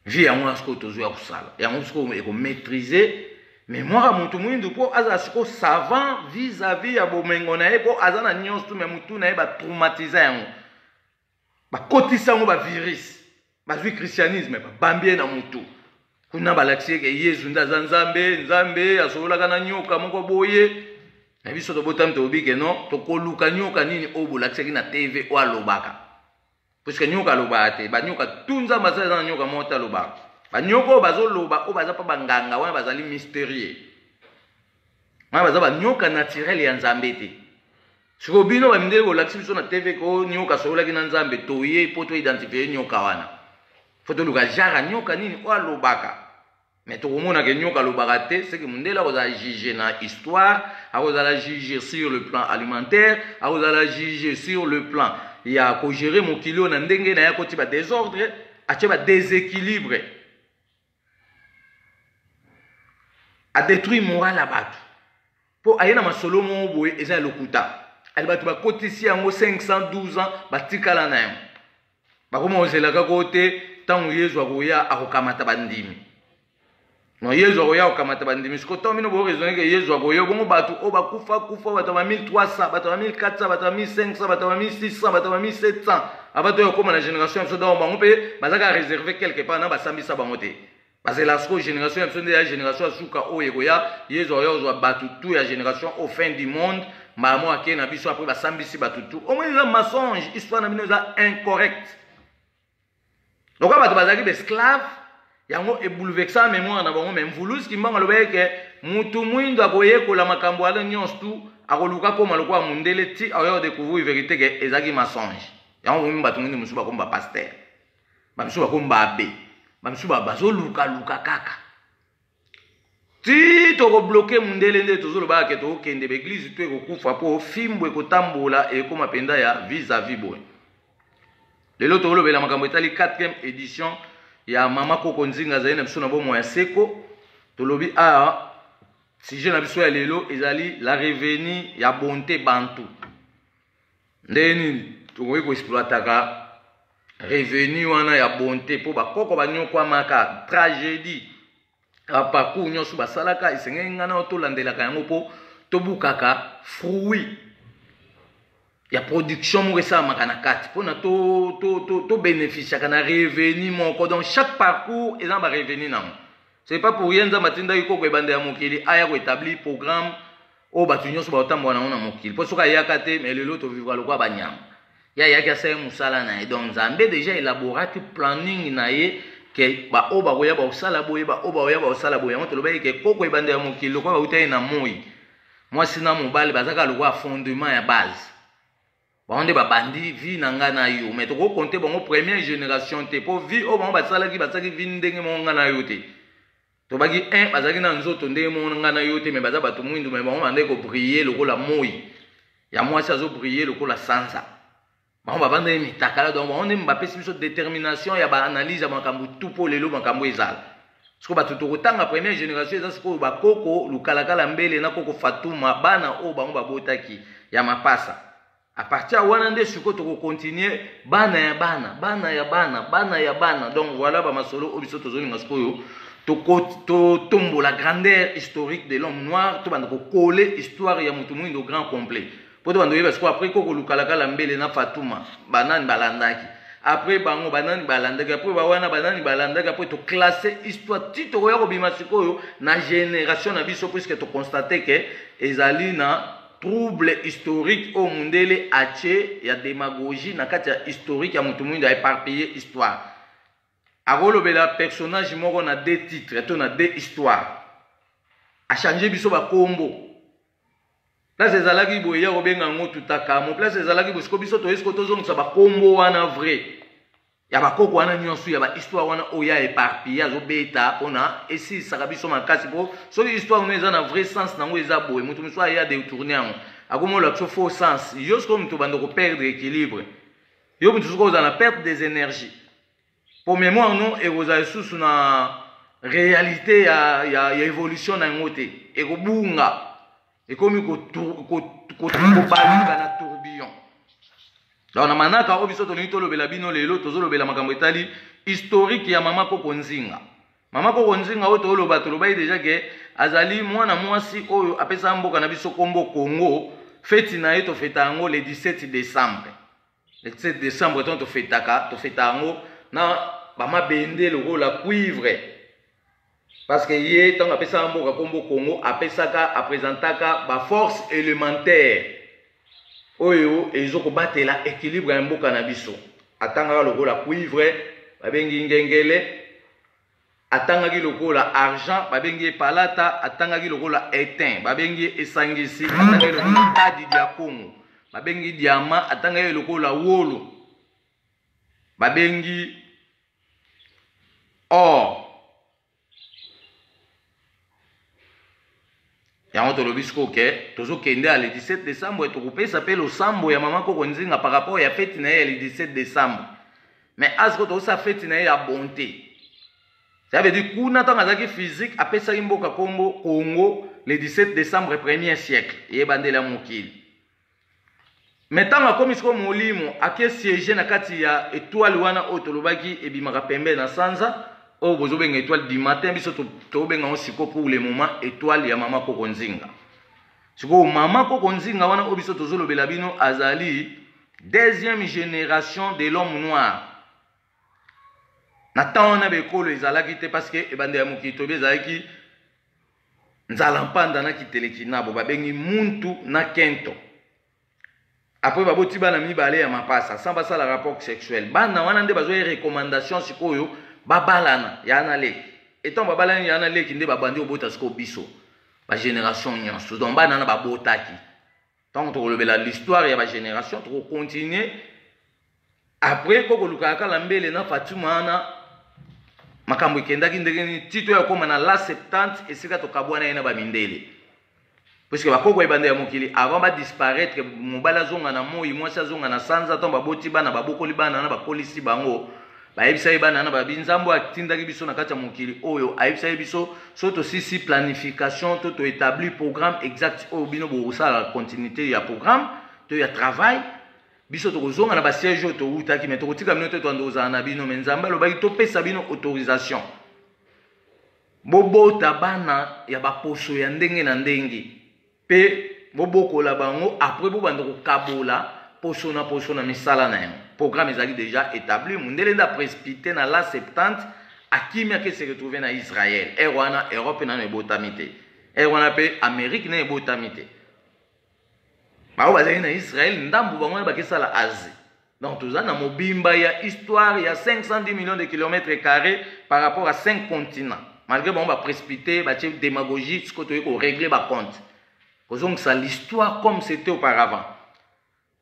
Vie yango wana sikoyo tozwa ya kosala yango sikoyo ekomaîtrise mémoire ya motu mwindu mpo azala sikoyo savant vis-à-vis ya bomengo na ye, mpo aza na nyonso tu me motu na ye batraumatise yango, bakotisa yango bavirus, bazwi christianisme babambi ye na motu kuna, balakisi eke Yezu nde aza Nzambe, Nzambe asololaka na nyoka moko boye. Na biso tobotami tolobi ke non, tokoluka nyoka nini oyo bolakisaki na TV oyo alobaka, puisque nyoka alobaka te. Banyoka tu Nzambe asala eza na nyoka moko te alobaka. Banyoka oyo bazoloba oyo baza mpa banganga wana bazali mystérieux, wana baza banyoka naturel ya Nzambe te. Sikoyo bino bamindele bolakisi biso na TV ko nyoka asololaki na Nzambe, toye mpo toidentifie nyoka wana, fo toluka genre ya nyoka nini oyo alobaka. Mais tokomona ke nyoka alobaka te, seke mondele akozala juge na histoire, akozala juge sur le plan alimentaire, akozala juge sur le plan ya kogere mokili oyo na ndenge na ye, akoti badésordre, atie badéséquilibre, adétruire moral ya bato, mpo aye na masolo moko boye eza ya lokuta. Ali bato bakotisi yango 512 ans batikala na yango, bakoma kozela kaka oyo te ntango Yezu akoya akokamata bandimi. Non, Yezu akoya akokamata bandimi. Sikoyo ntango bino boraisonne ke Yezu akoya, bongo bato oyo bakufa kufa, bato ba 1300, bato ba 1400, bato ba 1500, bato ba 1600, bato ba 1700, abato oyo akóma na génération ya biso, donc bango mpe bazaka réservé quelque part na basambisa bango te, bazela sikoyo génération ya biso nde ya génération ya suka oyo ekoya. Yezu akoya kozwa bato tu ya génération au fin du monde, mbala moko akei na biso, après basambisi bato tu. Omoni eza mensonge, histoire na bino eza incorrect. Lokola bato bazalaki baesclave, yango ebouleversaka mémoire na bango. Me Mvuluzi Kimbangu alobaki ke mutu mwindo akoyekola makambo wana nyonso tu, akoluka koma lokola mundele ti akoya kodécouvrir vérité ke ezalaki mensonge. Yango bomi bato mwindu mosusu bakomi bapaster, bamisusu bakomi baabe, bamisusu bazolukaluka kaka ti tokobloke mundele. Nde tozolobaka ke tokokende baeglize to ekokufa mpo fimbu ekotambola ekóma mpenza ya vis-à-vis boye. Lelo tokolobela makambo etali 4e édition ya mama koko nzinga azali na biso na bomoi ya seko. Tolobi awa sujet na biso ya lelo ezali la revenu ya bonté bantu, ndenge nini tokoki koexploitaka revenu wana ya bonté, mpo bakoko banyokwamaka, tragédie parcours nyonso basalaka, esengeli ngai na tolandelaka yango mpo tobukaka fruit ya production moko esalamaka na kati mpona tobénéficiaka na revenu moko. Donc chaque parcours eza na barevenu nango. C'est pas pour rien Nzambe atindaki koko ebanda ya mokili aya koétablir programme oyo bato nyonso bakotambola nango na mokili, mpo soki ayaka te, mais lelo tovivra lokola banyama. Ye ayaki asali mosala na ye. Donc Nzambe deja elaboraki planning na ye ke baoyo bakoya bakosala boye, baoyo bakoya bakosala boye. Yango tolobaki ke koko ebanda ya mokili lokola bauta ye na moi, mwasi na mobali baza kaka lokola fondement ya base. Bango nde babandi vie na nga na yo, mais tokoki compter bango première génération te, po vie oyo bango basalaki, basalaki vie ndenge moko nga na yo te. Tobaki 1 bazalaki na nzoto ndenge moko nga na yo te, mais baza bato mwindu, mais bango bandaki ko briller lokola moi ya mwasi azo briller lokola sanza. Bango babandaki mitakala, donc bango nde bapesi biso détermination ya ba analyse ya makambo tout po lelo makambo ezala. Sikoyo bato tokotanga première génération eza sikoyo bakoko Lukalakala Mbele na koko Fatuma, bana oyo bango babotaki ya mapasa. À partir ya wana nde sikoyo tokocontinue bana ya bana, bana ya bana, bana ya bana. Donc voilà ba masolo oyo biso tozolinga sikoyo totombola grandeur historique de l'homme noir, tobanda kokole histoire ya moto mwindo grand complet, po tobanda koyeba sikoyo après koko Lukalakala Mbele na Fatuma banani balandaki, après bango banani balandaki, après bawana banani balandaki, après toclasse histoire ti tokoya kobima sikoyo na génération na biso, puisque toconstate ke ezali na trouble historique oyo mundele atie ya démagogie na kati ya historique ya moto mwindo, aéparpille histoire. Akolobela personnage moko na deux titres to na deux histoires, achange biso bakombo. Place ezalaki boye ya kobenga yango Tutakamo, place ezalaki boye. Siko biso toyei siko tozongisa bakombo wana vrai ya bakoko wana nyonso ya bahistoire wana oyo ya éparpille azobeta, mpona esilisaka biso makasi. Po soki histoire no eza na vrai sens nango eza boye, moto mosusu aya détourne yango, akomola biso faux sens. Yo sikoyo moto obanda koperdre équilibre, yo moto soki ozala na perte des énergies, po mémoire no ekozala lisusu na réalité ya évolution na yango te, ekobunga, ekomi kobaluka na tourbillon. Donc na manaka oyo biso tolingi tolobela bino lelo, tozolobela makambo etali historique ya mama koko Nzinga. Mama koko Nzinga oyo toloba, tolobaki deja ke azali mwana mwasi oyo apesa mboka na biso kombo Congo. Feti na ye tofeta yango le 17 décembre. Le 17 décembre ntango tofetaka, tofeta yango na bamabende lokola cuivre, parce que ye ntango apesaka mboka kombo Congo, apesaka, apresentaka baforce élémentaire oyo ezokobatela équilibre ya mboka na biso. Atangaka lokola cuivre, babengi ngengele, atangaki lokola argent, babengi ye palata, atangaki lokola étain, babengi ye esangisi, atangaki lokola tadi dia Congo, babengi diamant, atangaki lokola wolo, babengi or. Yango tolobi sikoyo ke tozokende ya le 17 décembre, tokopesa mpe losambo ya mama koko Nzinga par rapport ya feti na ye ya le 17 décembre. Mais asiko tozosala feti na ye ya bonté. Ça veut dire kuna ntango azalaki physique, apesaki mboka kombo Congo le 17 décembre, premier siècle eyebandeli ya mokili. Mais ntango akomi sikoyo molimo, ake siège na kati ya étoile wana oyo tolobaki ebimaka pembe na sanza, oyo bozobenga étoile du matin. Biso tobenga yango sikoyo pour le moment étoile ya mama koko Nzinga. Sikoyo mama koko Nzinga wana oyo biso tozolobela bino azali deuxième génération de l'homme noir. Na ntango wana bekolo ezalaki te, parce que ebanda ya mokili toyebi ezalaki nzala mpanda na kiteleki nabo, babengi muntu na kento. Après baboti bana mibale ya mapasa sans basala rapport sexuel. Bana wana nde bazwa recommandation sikoyo babalana ya na leki. Etant babalani ya na leki, nde babandi kobota sikoyo biso bagénération nyonso. Donc bana wana babotaki. Ntango tokolobela l'histoire ya bagénération, tokocontinue après kokolukaka kala mbele na Fatuma wana, makambo ekendaki ndenge nini ti toya kóma na la 70, esika tokabwana ye na bamindele. Puisque bakoko ebanda ya mokili, avant badisparaître, mobali azonga na moi, mwasi azonga na sanza, ntango baboti bana, babokoli bana wana, bakolisi bango, bayebisa ye bana wana, babi Nzambe atindaki biso na kati ya mokili oyo, ayebisa ye biso so tosisi planification to toétablir programme exact oyo bino bokosala continuité ya programme to ya travail, biso tokozonga na basiège oyo towutaki, me tokotika bino te, toanda kozala na bino. Me Nzambe alobaki topesa bino autorisation, bobota bana ya baposo ya ndenge na ndenge mpe bobokola bango, après bobanda kokabola poso na poso na misala na yango. Programme ezalaki déjà établi. Mundele nde aprécipité na la 70, akimi, ake se retrouve na Israel. Ere wana Europe nano ebotami te, ere wana mpe Amérique na ebotami te. Bango bazalaki na Israel ndambu, bango wana bakesala Asie. Donc toza na mobimba ya histoire ya 510 millions de kilomètres carrés par rapport à 5 continents. Malgré bango ba précipité, ba démagogie, ce que toyei ko régler ba compte. Kozongisa l'histoire comme c'était auparavant.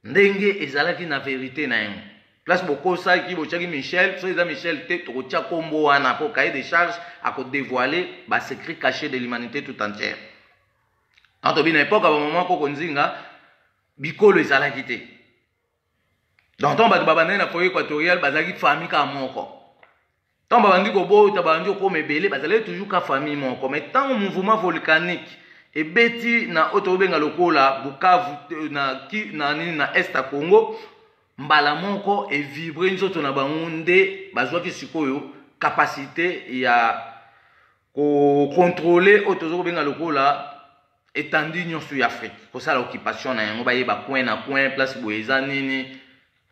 Ndenge ezalaki na vérité na yango. Place bokosaki botiaki Michel, soki eza Michel te tokotia kombo wana po cahier de charge ako dévoiler ba secrets cachés de l'humanité tout entière. Tant tobi na époque ya ba maman koko Nzinga bikolo ezalaki te. Donc ntango bato babandaki na foyer équatorial bazalaki famille kaka moko. Ntango babandi kobota babandi kokoma ebele bazalaki toujours ka famille moko. Mais ntango mouvement volcanique ebeti na oyo tokobenga lokola Bukavu na, ki, na nini na est ya Congo, mbala moko evibre nzoto na bango nde bazwaki sikoyo capacité ya kocontrole oyo tozo kobenga lokola étendue nyonso ya Afrique, kosala occupation na yango, bayeba coin na coin place boye eza nini,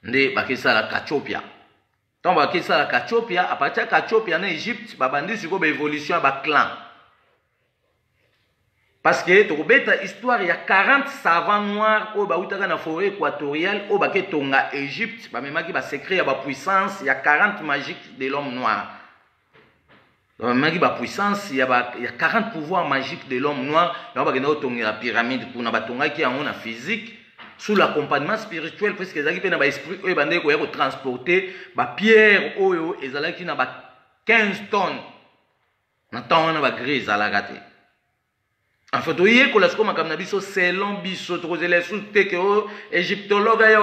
nde bakesala Katiopia. Ntango bakesala Katiopia, à partir ya Katiopia na Egypte babandi sikoyo baévolution ya baclan, parce que tokobeta histoire ya 40 savants noirs oyo bautaka na forêt équatoriale oyo baketonga Egypte, bamemaki basecret ya bapuissance ya 40 magiques de l'homme noir. Bamemaki bapuissance ya, ba, ya 40 pouvoirs magiques de l'homme noir. Yango bakenda kotongela pyramide kuna, batongaki yango na physique sous l'accompagnement spirituel, puisque ezalaki mpe na baesprit oyo ebandaki koya kotransporte bapierre oyo ezalaki na ba 15 tonnes. Na ntango wana bagre ezalaka te. Enfin toyekola sikoyo makambo na biso selon biso, tokozela lisusu te ke o égyptologue aya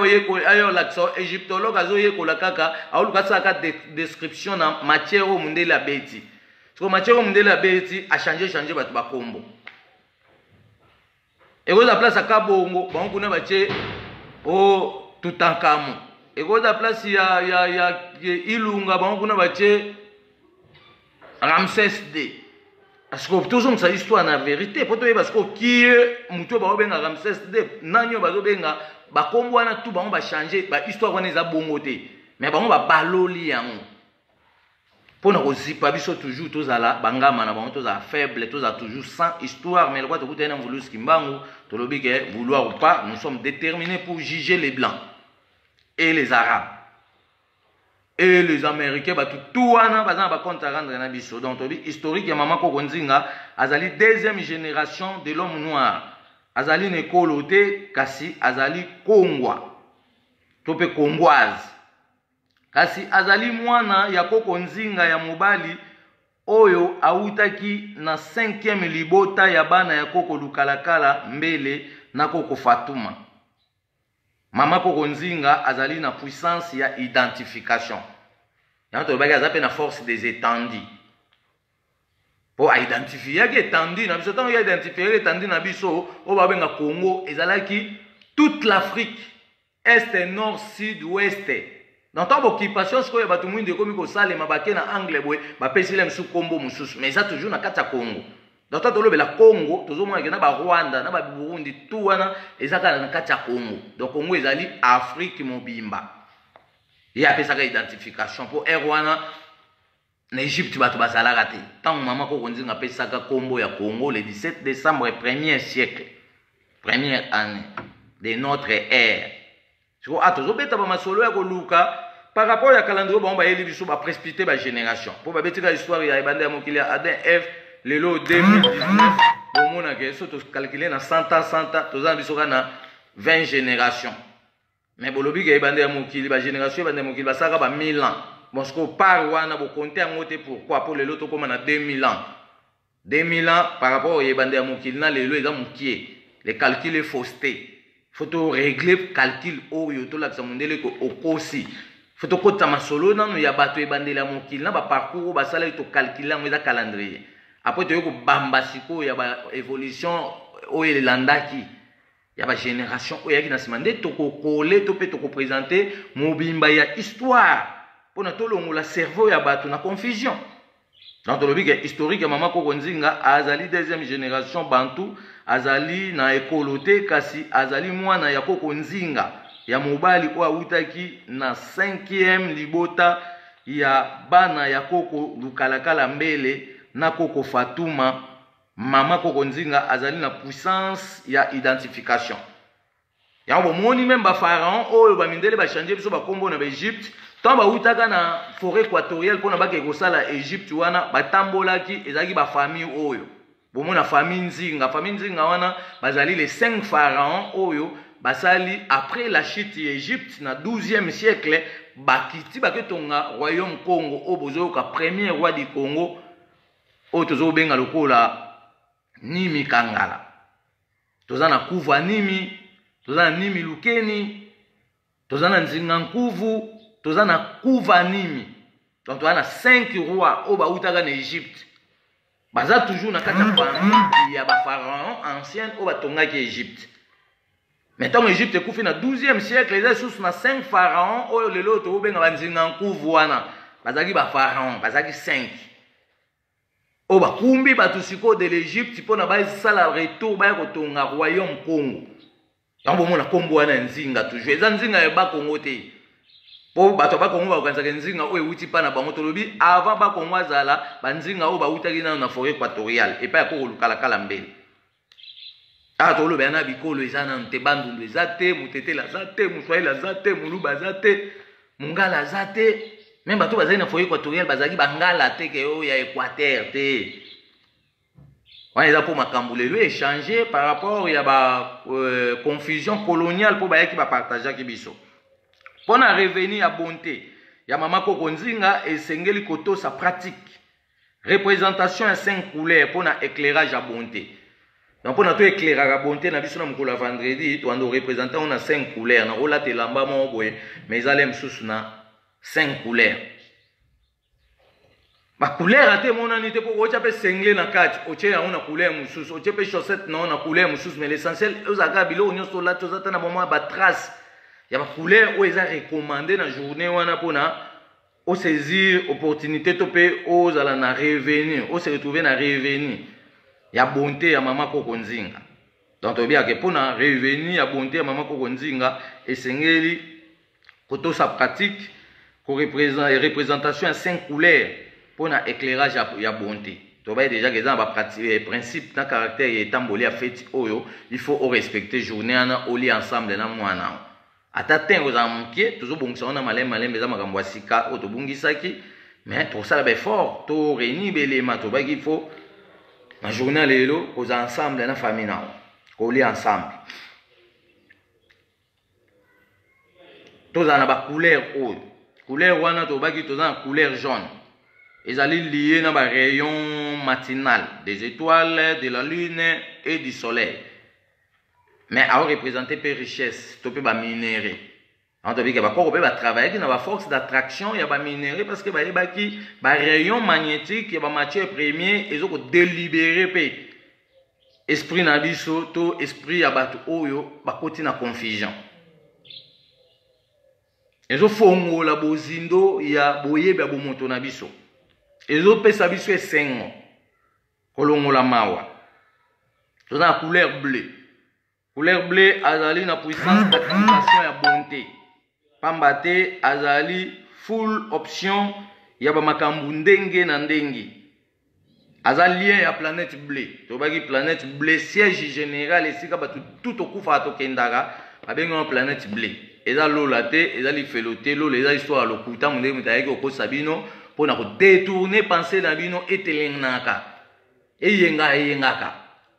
aya olakisa. O égyptologue azoyekola kaka, aoluka asalaka description na matière oyo mondele abeti. Sikoyo matière oyo mondele abeti achange change bato bakombo, ekozala place ya Kabongo, bango kuna batie o Tutankamo, ekozala place ya, ya, ya, ya Ilunga, bango kuna batie Ramsès D. Parce que tozongisa histoire na vérité mpo toyeba sikoyo kie motu oyo bazobenga Ramsès D, nani oyo bazobenga bakombo wana tu bango bachange bahistoire wana eza bongo te, mais bango babaloli yango mpo na kozipa biso toujours tozala bangama na bango, tozala faible, tozala toujours sans histoire. Mais lokwa tokutani na Mvuluzi Kimbangu, tolobi ke vouloir ou pas, nous sommes déterminés pour juger les blancs et les arabes et les américains, bato tout wana baza na bacompte à rendre na biso. Donc tolobi historique ya mama koko Nzinga, azali deuxième génération de l'homme noir, azali na ekolo te kasi azali kongwa to mpe kongoise, kasi azali mwana ya koko Nzinga ya mobali oyo awutaki na 5e libota ya bana ya koko Lukalakala Mbele na koko Fatuma. Mama koko Nzinga azali na puissance ya identification, yango tolobaki aza mpe na force des étendues mpo aidentifiyaki étendue na biso. Ntango ye identifiyaki étendue na biso oyo babenga Congo, ezalaki toute l'Afrique, est, nord, sud, ouest. Dans ntango occupation sikoyo ya bato mwindu ekomi kosalema, bake na angle boye, bapesi le mosusu nkombo mosusu, mais eza toujours na kati ya Congo. Donc ntango tolobela Congo, tozomona ke na Barwanda na Baburundi tout wana eza kaka na kati ya Congo. Donc Congo ezali Afrique mobimba. Ye apesaka identification mpo ere wana na Egypte bato bazalaka te. Ntango mama koko Nzinga apesaka nkombo ya Congo le 17 décembre, premier siècle, première année de notre ère. Sikoyo a tozobeta bamasolo ya koluka par rapport ya calendrier, bango bayeli biso baprécipité bagénération mpo babetika histoire ya ebanda ya mokili ya Adam Eve. Lelo 2019, bomonake so tocalcule na 100 ans, 100 ans, toza na biso kaka na 20 génération. Mais bolobi ke ebanda ya mokili, bagénération ebanda ya mokili basalaka ba 1000 ans. Bon, sikoyo part wana bokonte yango te. Pourquoi? Mpo lelo tokóma na 2000 ans. 2000 ans par rapport oyo ebanda ya mokili na lelo eza mokie. Le calcul est fausté, faut to régler calcul oyo, tolakisa mondele ko okosi. Faut tokotisa masolo nano ya bato ebandeli ya mokili na baparcours oyo basalaki, tocalcule yango, eza calendrier. Après toyei kobamba sikoyo ya baévolution oyo elandaki ya bagénération oyo eyaki na nsima, nde tokokole to mpe tokopresente mobimba ya histoire mpona tolongola cerveau ya bato na confusion. Donc tolobi ke historique ya mama koko Nzinga, azali deuxième génération bantu, azali na ekolo te kasi azali mwana ya koko Nzinga ya mobali oyo awutaki na 5e libota ya bana ya koko Lukalakala Mbele na koko Fatuma. Mama koko Nzinga azali na puissance ya identification. Yango bomoni meme ba pharaon oyo ba mindele ba changer biso ba kombo na ba Egypte, tant bawutaka na forêt équatoriale pona bake kosala Egypte wana batambolaki ezalaki ba famille oyo. Bomona famille Nzinga, famille Nzinga wana bazali les 5 pharaons oyo basali après la chute ya Egypte na 12e siècle bakiti baketonga royaume Congo oyo bozoyoka premier roi du Congo oyo tozobenga lokola Nimi Kangala. Toza na Kuva Nimi, toza na Nimi Lukeni, toza na Nzinga Nkuvu, toza na Kuva Nimi. Donc toza na 5 rois oyo bautaka na Egypte. Baza toujours na kati ya famille ya ba pharaons anciens oyo batongaki Egypte. Mais ntango Egypte ekufi na 12e siècle, eza lisusu na 5 pharaons oyo lelo oyo tokobenga ba Nzinga Nkuvu wana. Bazalaki ba pharaons, bazalaki 5. Oyo bakumbi bato sikoyo de l'Egypte mpo na basala retour baya kotonga royaume Congo. Yango bomona nkombo wana ya nzinga toujours eza nzinga ya Bakongo te, mpo bato ya Bakongo bakokanisaka nzinga oyo ewuti mpa na bango. Tolobi avant Bakongo azala banzinga oyo bawutaki nano na forêt équatoriale epai ya koko lukalakala mbele. Awa tolobela na bikolo eza nanu te, Bandundu eza te, Mutetela aza te, Muswahili aza te, Muluba aza te, Mungala aza te. Meme bato bazali na foyer équatorial bazalaki bangala te ke oyo ya Équateur te. Wana eza mpo makambo lelo échange par rapport ya ba confusion coloniale mpo bayaki bapartageaki biso. Mpo na revenu ya bonté ya mama koko Nzinga esengeli kotosa pratique Représentation ya 5 couleurs pour na éclairage ya bonté. Donc pour na to éclairaka bonté na biso na mokolo ya vendredi, to ando représenter on na 5 couleurs, na kolata elamba moko boye, mais ezali mosusu na 5 couleurs. Ba couleur ate emonani te po otya mpe sengle na kati, otie yango na couleur mosusu, otie mpe chaussette na yo na couleur mosusu, mais l'essentiel ozalaka biloko nyonso olati oza ta na bamwa ba trace ya ba couleur oyo eza recommandé na journée wana mpona o saisir opportunité to pe ozala na revenu, o se retrouver na revenu ya bonté ya mama koko Nzinga. Donc toyebi ke mpona revenu ya bonté ya mama koko Nzinga esengeli kotosa pratique ko représentation ya 5 couleurs mpona éclairage ya bonté. Tobaye déjà que eza na ba principe na caractère ya etamboli ya feti oyo il faut o respecter journée wana olia ensemble na mwana. Ata te kozala moke, tozobongisa wana malembe malembe, eza makambo ya sika oyo tobungisaki, mais tokosala ba effort to réunir belema. Tobaki il faut na journée ya lelo kozala ensemble na famille na yo, kolia ensemble, tozala na ba couleur oyo. Couleur wana tobaki toza na couleur jaune, ezali lié na ba rayon matinal des étoiles, de la lune et du soleil, mais ao représenter pe richesse to pe ba minerais. Anto bika bakoko pe ba travaillaki na ba force d'attraction ya ba minerais parce que bayebaki ba rayon magnétique ya ba matière première ezo ko délibérer pe esprit na biso to esprit ya bato oyo bakoti na confusion. Ezofongola bozindo ya boyebi ya bomoto na biso, ezopesa biso esengo kolongola mawa. Toza na couleur bleu. Couleur bleu azali na puissance d'activation ya bonté, pamba te azali full option ya ba makambo ndenge na ndenge. Aza lien ya planète bleu. Tobaki planète bleu siège général esika bato tout tokufaka tokendaka, babengi yango planète bleu. Eza lola te, eza lifelo te. Lola eza histoire ya lokuta, mondenge moto ayaki kokosa bino mpona kodetourner pensée na bino etelengnaka eyenga eyengaka.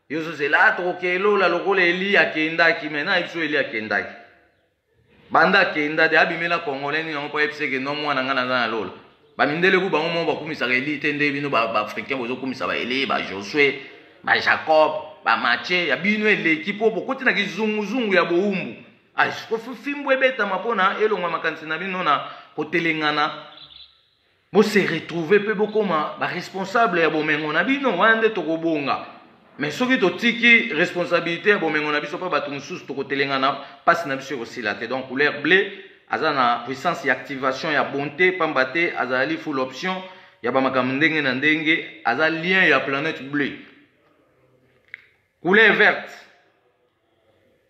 Yo ozozela tokokee lola lokola Eli akendaki, mais na biso Eli akendaki banda akenda te abimela congolais nini yango mpo ayebisa ke no mwana ngai naza na lola. Bamindele ku bango moko bakumisaka Eli te, nde bino ba africain bozokumisa ba Eli, ba Josue, ba Jacob, ba Mathieu ya bino eleki mpo bokoti na kizunguzungu ya bowumbu. Fimbu ebetama mpona elongwa makanisi na bino na kotelengana, bose retrouver mpe bokoma ba responsable ya bomengo na bino. Wana nde tokobonga. Mais soki totiki responsabilité ya bomengo na biso mpe bato mosusu, tokotelengana, mpasi na biso ekosila te. Donc couleur bleu aza na puissance ya activation ya bonté, pamba te azali full option ya bamakambo ndenge na ndenge, aza lien ya planète bleu. Couleur verte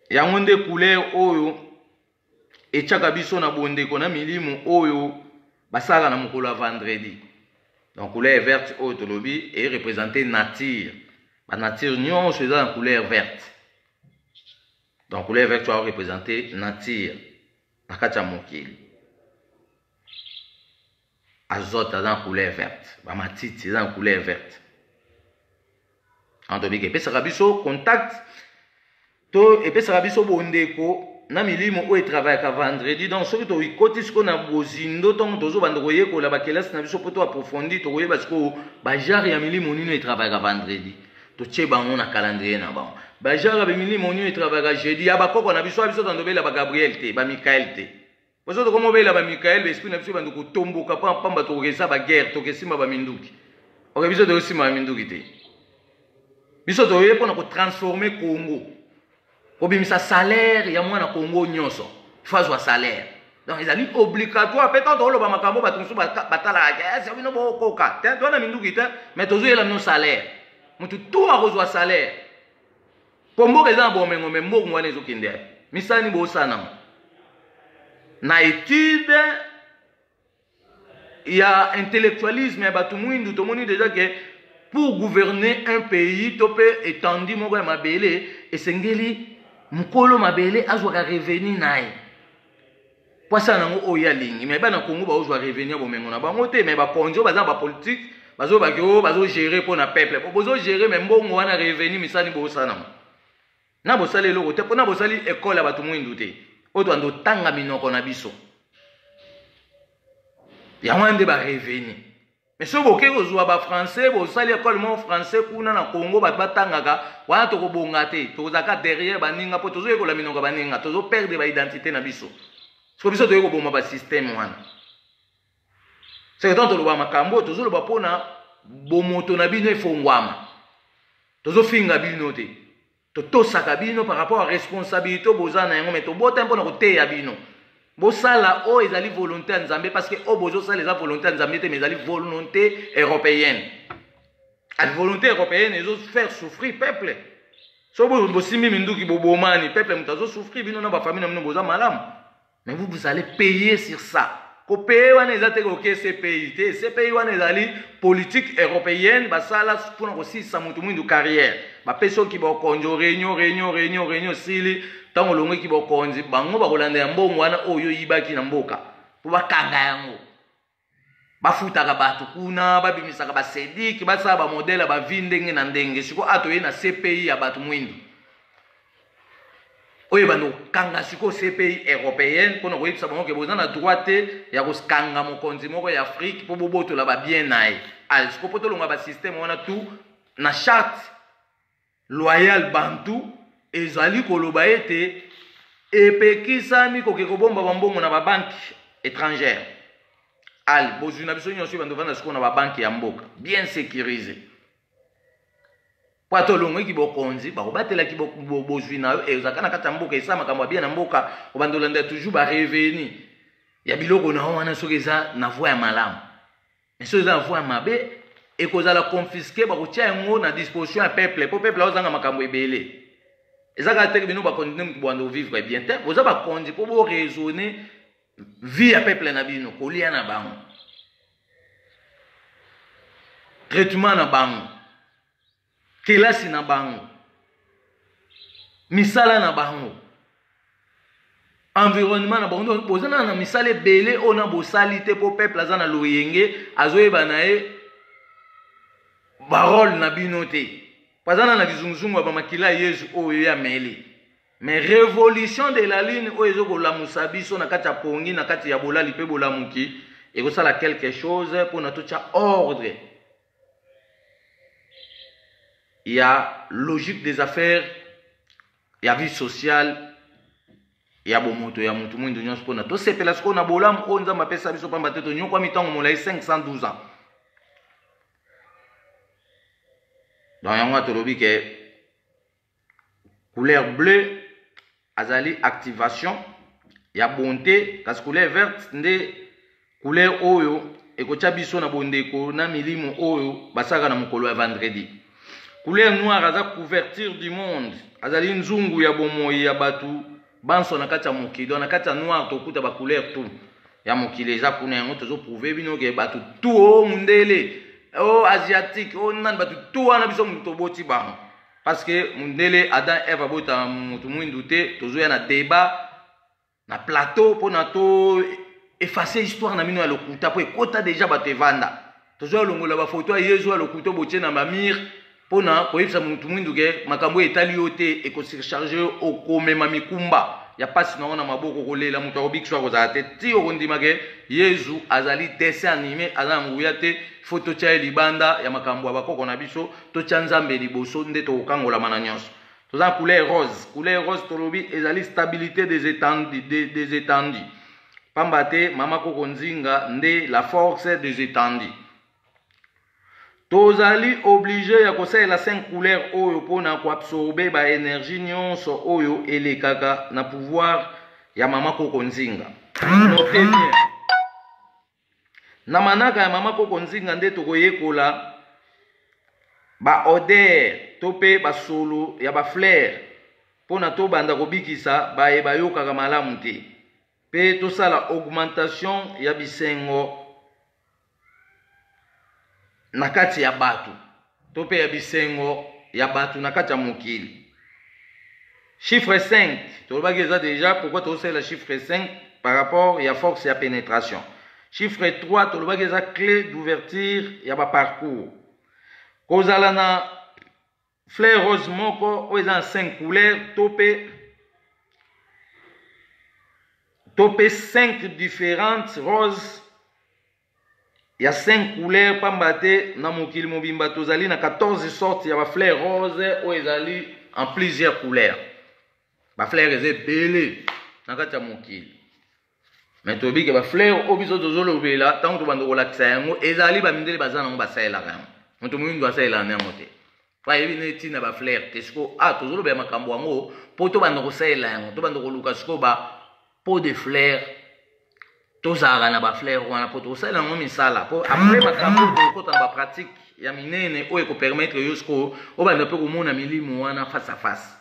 yango nde couleur oyo etiaka biso na bondeko na milimo oyo basalaka na mokolo ya vendredi. Donc couleur verte oyo tolobi e représenter nature, ba nature nyonso eza na couleur verte. Donc couleur verte oyo représente nature na kati ya mokili. Azote aza na couleur verte, bamatiti eza na couleur verte. Antobike epesaka biso contact to epesaka biso bondeko na milimo oyo etravayaka vendredi. Donc soki tokoti sikoyo na bozindo, ntango tozobanda koyekola bakelasi na biso mpo to approfondi, tokoyeba sikoyo bajare ya milimo nini etravayaka vendredi, totie bango na calendrier na bango. Bajare ya milimo nini etravayaka jeudi, ya bakoko na biso, ya biso tandobela bagabriel te, bamikael te. Poso tokomobela bamikael, baesprit na biso ebanda kotomboka pamba, tokokesa baguerre, tokesimba baminduki. Oke, biso tokosimba baminduki te, biso toye mpona kotransforme Congo, kobimisa salaire ya mwana Congo nyonso, fo azwa salaire. Donc ezali obligatoire. Mpe ntango tokoloba makambo, bato mosusu batalaka ese bino bokoka te, towana minduki te, mais tozoyela bino salaire, motu tu akozwa salaire, mpo mboka eza na bomengo. Me mbongo wana ezokende yapi? Misani bosala nango na étude ya intellectualisme ya bato mwindu, tomoni déjà ke pour gouverner un pays to mpe étendue moko ya mabele, esengeli mokolo mabele azwaka revenu na ye po asala nango oyo alingi. Me bana Kongo baozwa revenu ya bomengo na bango te. Me bakonzi oyo baza na bapolitike bazobaki oyo bazogere mpo na peuple, bozogere, me mbongo wana, revenu, misani bosala nango na bosali eloko te, mpona bosali ekole ya bato mwindu te oyo tobanda otanga minoko na biso. Yango wana nde barevenu. Mais soki boke kozwa bafrançais, bosali ekole moko français kuna na Congo, bato batangaka wana, tokobonga te, tokozalaka derrière baninga mpo tozoyekola minoko ya baninga, tozoperdre baidentité na biso. Soki biso toyei koboma basystème wana, seke ntango toloba makambo oyo, tozoloba mpona bomoto na bino efongwama. Tozofinga bino te, totosaka bino par rapport à responsabilité boza na yango, me tobota mpona koteya bino bosala oyo ezali volonté ya Nzambe, parce que oyo bozosala eza volonté ya Nzambe te, mais ezali volonté européenne. A volonté européenne ezofaire souffrir peuple. So bosimbi minduki, bobomani, peuple moto azosouffrir. Bino na bafamille na bino boza malamu, mais vous, vous allez payer sur ça. Kopaye wana eza te koke CPI te. CPI wana ezali politique européenne basala mpona kosilisa motu mwindu carrière. Bapesi oki bokonzi, réunion, réunion, réunion, réunion sili. Ntango olongweki bokonzi, bango bakolanda ya mbongo wana oyo oyibaki na mboka mpo bakanga yango, bafutaka bato kuna, babimisaka basedike, basala bamodele ya bavi ndenge na ndenge. Sikoyo a toye na CPI ya bato mwindu oyo ebanda kokanga sikoyo CPI européenne mpona koyebisa bango ke boza na droit te ya kokanga mokonzi moko ya Afrique mpo bobotola babien na ye. Ale sikoyo, mpo tolonga basystème wana tout na charte loyale bantu, ezali koloba ete epekisami koke kobomba bambongo na babanke étrangère. Ale bozwi na biso nyonso ebanda ovanda sikoyo na babanke ya mboka, bien sécurisé, po ata olongweki bokonzi, bakobatelaki bozwi na yo, ezalaka na kati ya mboka, esala makambo ya bien na mboka. Obanda olanda toujours barevenu ya biloko na yo wana, soki eza na voie ya malamu. Mais soki eza na voie ya mabe, ekozala confisqué, bakotia yango na disposition ya peuple, mpo peuple aozanga makambo ebele. Eza kaka teke bino bakonzi nde moto bwanda ovivre bien te. Boza bakonzi mpo boraisonne vie ya peuple na bino, kolia na bango, traitement na bango, kelasi na bango, misala na bango, environnement na bango. Boza na misala ebele oyo na bosali te, mpo peuple aza na loyenge, azoyeba na ye barole na bino te, po aza na kizunguzungu ya bamakila ya Yesu oyo ya meli. Mais révolution de la lune oyo ezokolamusa biso na kati ya pongi, na kati ya bolali mpe bolamuki, ekosala quelque chose mpona totya ordre ya logique des affaires ya vie sociale ya bomoto ya motu mwindu nyonso, mpona tosepela sikoyo na bolamu oyo Nzambe apesa biso, pamba te tonyokwami ntango molai, 512 ans. Donc yango tolobi ke couleur bleu azali activation ya bonté, kasi couleur verte nde couleur oyo ekotya biso na bondeko na milimo oyo basalaka na mokolo ya vendredi. Couleur noire aza couverture du monde, azali nzungu ya bomoi ya bato banso na kati ya mokili. Donc na kati ya noir tokuta bacouleur tout ya mokili eza kuna. Yango tozoprouve bino ke bato tout, o mundele, o asiatique, o nani, bato tout wana biso moto toboti bango. Parce que mundele Adam Eve abota mutu mwindu te, tozoya na débat na plateau pona to effacer histoire na mino ya lokuta po ekota déjà bato evanda. Tozoya longola ba photo ya Yezu ya lokuta botie na ba mur pona koyebisa mutu mwindu ke makambo etali yo te, eko surcharger yo, okomema mikumba ya pasi na yo na maboko, kolela moto akobikisa akozala te ti okondima ke Yezu azali dessin animé, aza na nguya te. Faut totia ye libanda ya makambo ya bakoko na biso, totia Nzambe liboso nde tokokangolama na nyonso. Toza na couleur rose. Couleur rose tolobi ezali stabilité des étendues, des, des étendues. Pamba te mama koko Nzinga nde la force des étendues. Tozali obligé ya kosalela 5 couleurs oyo mpona koabsorbe ba énergie nyonso oyo elekaka na pouvoir ya mama koko Nzinga. Notez bien. Na manaka ya mama koko Nzinga nde tokoyekola ba odeur to pe ba solo ya ba fleur mpona tobanda kobikisa baye bayokaka malamu te pe tosala augmentation ya bisengo na kati ya bato to pe ya bisengo ya bato na kati ya mokili. Chiffre 5 tolobaki eza déjà pourquoi tosalela chiffre 5 par rapport ya force ya pénétration. Chiffre 3 tolobaki eza clé d'ouverture ya ba parcours. Kozala na fleur rose moko oyo eza na 5 couleurs to pe 5 différentes roses ya 5 couleurs, pamba te na mokili mobimba tozali na 14 sortes ya ba fleurs rose oyo ezali en plusieurs couleurs. Ba fleurs eza ebele na kati ya mokili. Mais toyebi ke ba fleurs oyo biso tozolobela ntango tobanda kolakisa yango ezali ba mindele baza nango basalelaka yango. Moto moyindo asalelaka na yango te. Po ayebi nde ntina ba fleurs te. Sikoyo, tozolobela makambo yango po tobanda kosalela yango, tobanda koluka sikoyo ba pot de fleurs, tozalaka na ba fleurs wana po tokosalela yango misala. Po après makambo oyo tokokota na ba pratique ya minene oyo ekopermettre yo sikoyo obanda mpe komona milimo wana face à face.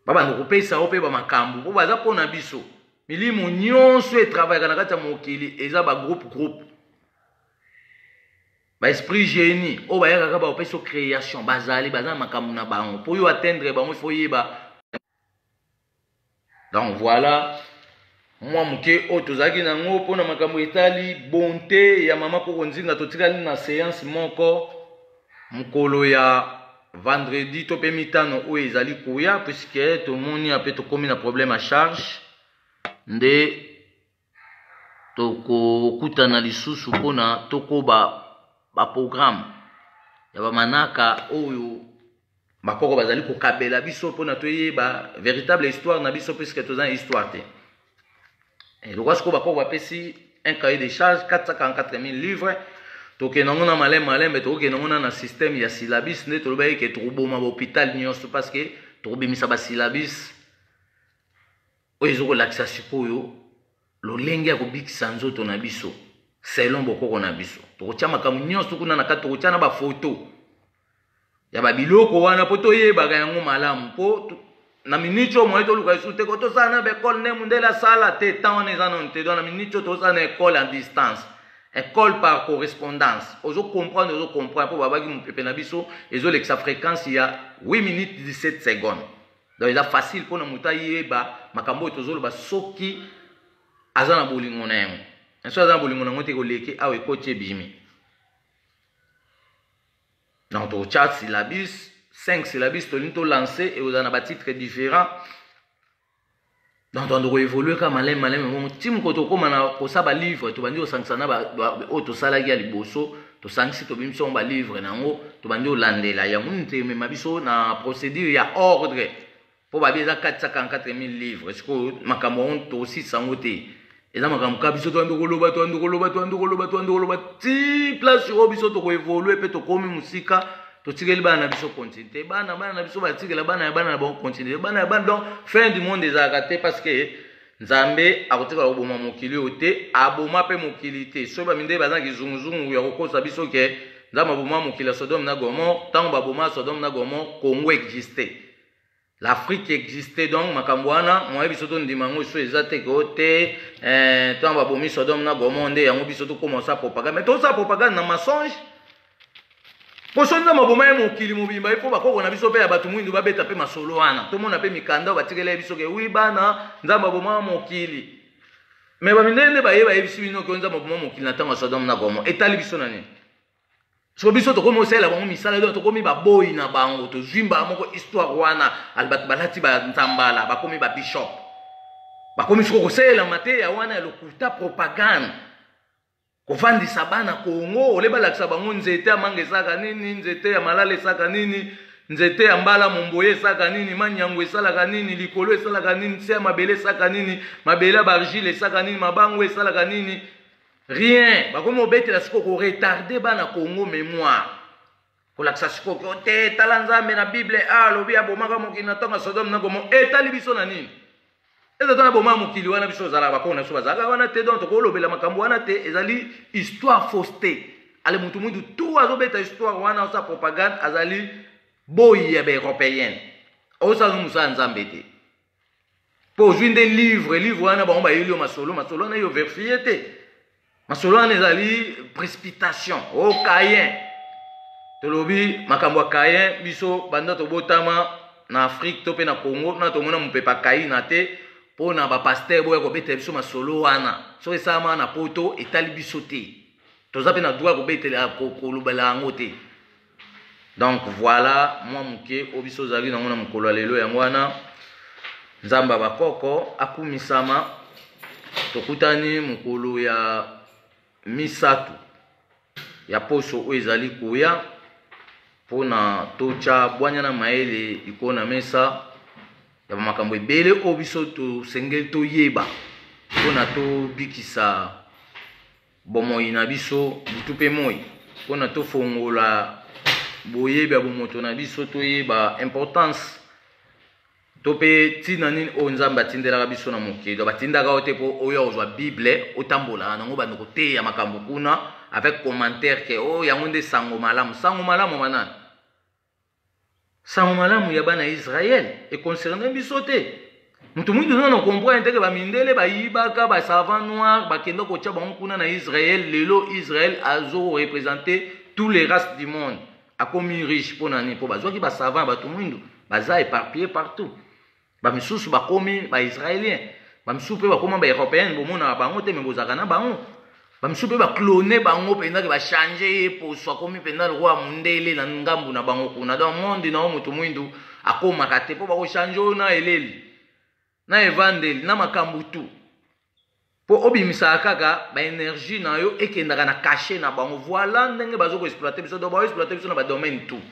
Babanda kopesa yo mpe ba makambo po baza mpo na biso. Milimo nyonso etravaillaka na kati ya mokili eza ba groupe groupe. Ba esprit génie oyo bayaka kaka bapesa yo création, bazali baza na makambo na bango po yo atteindre bango il faut yeba. Donc voilà mwa moke oyo tozalaki nango mpona makambo etali bonté ya mama koko Nzinga. Totikali na séance moko mokolo ya vendredi to pe mitano oyo ezali koya, puisque tomoni ape tokomi na problème ya charge nde tokokutana lisusu mpona tokoba ba programme ya ba manaka oyo bakoko bazali kokabela biso mpona toyeba véritable histoire na biso, puisque toza na histoire te. Lokwa sikoyo bakoko bapesi un cahier de charge 444 000 livres, tokende yango na malembe malembe, tokokende yango na système ya syllabus nde tolobaki ke tokoboma ba hôpital nyonso, parce que tokobimisa ba syllabus oyo ezokolakisa sikoyo lolenge ya kobikisa nzoto na biso selon bokoko na biso. Tokotia makambo nyonso kuna na kati, tokotia na ba photo ya ba biloko wana po toyebaka yango malamu, po na minute oyo moye toluka lisusu te ko tosala na ba école nde mundele asala te, temps wana eza nano te. Donc na minute oyo tosala na école en distance, école par correspondance. Ozo comprendre, ozo comprendre po babaki mopepe na biso ezolekisa fréquence ya 8 minutes 17 secondes. Donc eza facile mpona moto ayeba makambo oyo tozoloba soki aza na bolingo na yango. Soki aza na bolingo na yango te, koleki awa ekoti ebimi. Donc totya syllabus, 5 syllabus tolingi tolancer, ekozala na batitre différents. Donc tobanda koévolue kaka maleme maleme bongo ti moko tokóma na kosala balivre. Tobandi kosangisa na oyo tosalaki ya liboso, tosangisi, tobimisi yango balivre na yango, tobandi kolandela yango nini temema biso na procédure ya ordre, mpo babi eza 444 000 livres. Sikoyo makambo yango tosisa yango te, eza makambo kaka biso toyandi koloba, toyandi koloba, toyandi koloba, toyandi koloba ti place oyo biso tokoévolue mpe tokomi mosika. Totikeli bana na biso continuité, bana na biso batikela bana ya bana na bango continuité, bana ya bana. Donc fin du monde ezalaka te, parce que Nzambe akotikala koboma mokili oyo te, aboma mpe mokili te. Soki bamindele baza na kizunguzungu ya kokosa biso ke Nzambe aboma mokili ya Sodome na Gomorrhe, ntango baboma Sodome na Gomorrhe, Congo existe, l'Afrique existait. Donc makambo wana moye biso tondima yango so eza te ke te ntango babomi Sodome na Gomorrhe nde yango biso tokóma osala propagande. Mais tosala propagande na mensonge. Mpo so Nzambe aboma ye mokili mobimba, il faut bakoko na biso mpe ya bato mwindu babeta mpe masolo wana. Tomona mpe mikanda oyo batikela ye biso ke wi bana, Nzambe aboma mokili. Mais ba mindele nde baye bayebisi bino ke Nzambe aboma mokili na ntango ya Sodome na Gomorrhe. Etali biso na nini? Soko biso tokomi osalela bango misala, donc tokomi baboyi na bango, tozwi mbala moko histoire wana, ali bato balati ba nzambala, bakomi ba bishop. Bakomi soko kosalela mateya wana ya lokuta, propagande. Kovandisa bana Congo, ole balakisa bango nzete ya manga esalaka nini, nzete ya malala esalaka nini, nzete ya mbala momboye esalaka nini, manyango esalaka nini, likolo esalaka nini, nse ya mabele esalaka nini, mabele ya bargile esalaka nini, mabango esalaka nini. Rien. Bakomi obetela sikoyo ko retarder bana Congo mémoire. Kolakisa sikoyo ko te tala Nzambe na Bible a alobi abomaka mokili na ntango ya Sodome na Gomorrhe. Etali biso na nini? Eza tana boma mokili wana biso ozalaka bakoko na biso bazalaka wana te, donc tokolobela makambo wana te, ezali histoire fausse te. Ale mutu mutu tout azobeta histoire wana osa propagande azali boyi ya ba européenne. Osala mosala Nzambe te. Po ozwi nde livre, livre wana bango bayeli yo masolo, masolo wana yo verifie te. Masolo wana ezali précipitation. O oh, Caïn. Tolobi makambo ya Caïn biso banda tobotama na Afrique to pe na Congo na tomona mopepa Caïna te mpo na ba pasteur boya kobetela biso masolo wana. Soki esalama na poto etali biso te. Toza pe na droit kobetela kolobela yango te. Donc voilà mwa moke oyo biso ozalaki nango na mokolo ya lelo yango wana. Nzambe ya bakoko akumisama. Tokutani mokolo ya misato ya poso oyo ezali koya mpona totya bwanya na mayele likolo na mesa ya makambo ebele oyo biso tosengeli toyeba mpona tobikisa bomoi na biso butu mpe moi, mpo na tofongola boyebi ya bomoto na biso, toyeba importance to mpe ntina nini oyo Nzambe atindelaka biso na mokili. Donc batindaka yo te mpo oya kozwa Bible otambolaka nango banda koteya makambo kuna avec commentaire ke oyo oh, yango nde sango malamu. Sango malamu banani? Sango malamu ya bana Israël e concerne biso te. Mutu mwindu nano comprendre te ke ba mindele bayibaka ba savant noir bakenda kotia bango kuna na Israël. Lelo Israël azo représenter tous les races du monde. Akomi riche mpo na nini? Mpo bazwaki ba savant ya bato mwindu baza éparpillé partout. Ba misusu bakomi ba israélien, ba misusu pe bakoma ba européen, bomonaka bango te mais bozalaka na bango. Ba misusu pe ba cloner bango mpenza ke ba changer ye poso akomi mpenza lokola mundele na ngambu na bango kuna. Donc monde na yo moto mwindu akomaka te mpo bako changer oyo na eleli na evandeli na makambo tout mpo obimisaka kaka ba énergie na yo ekendaka na cachet na bango. Voilà ndenge bazo ko exploiter biso. Donc bao exploiter biso na ba domaine tout.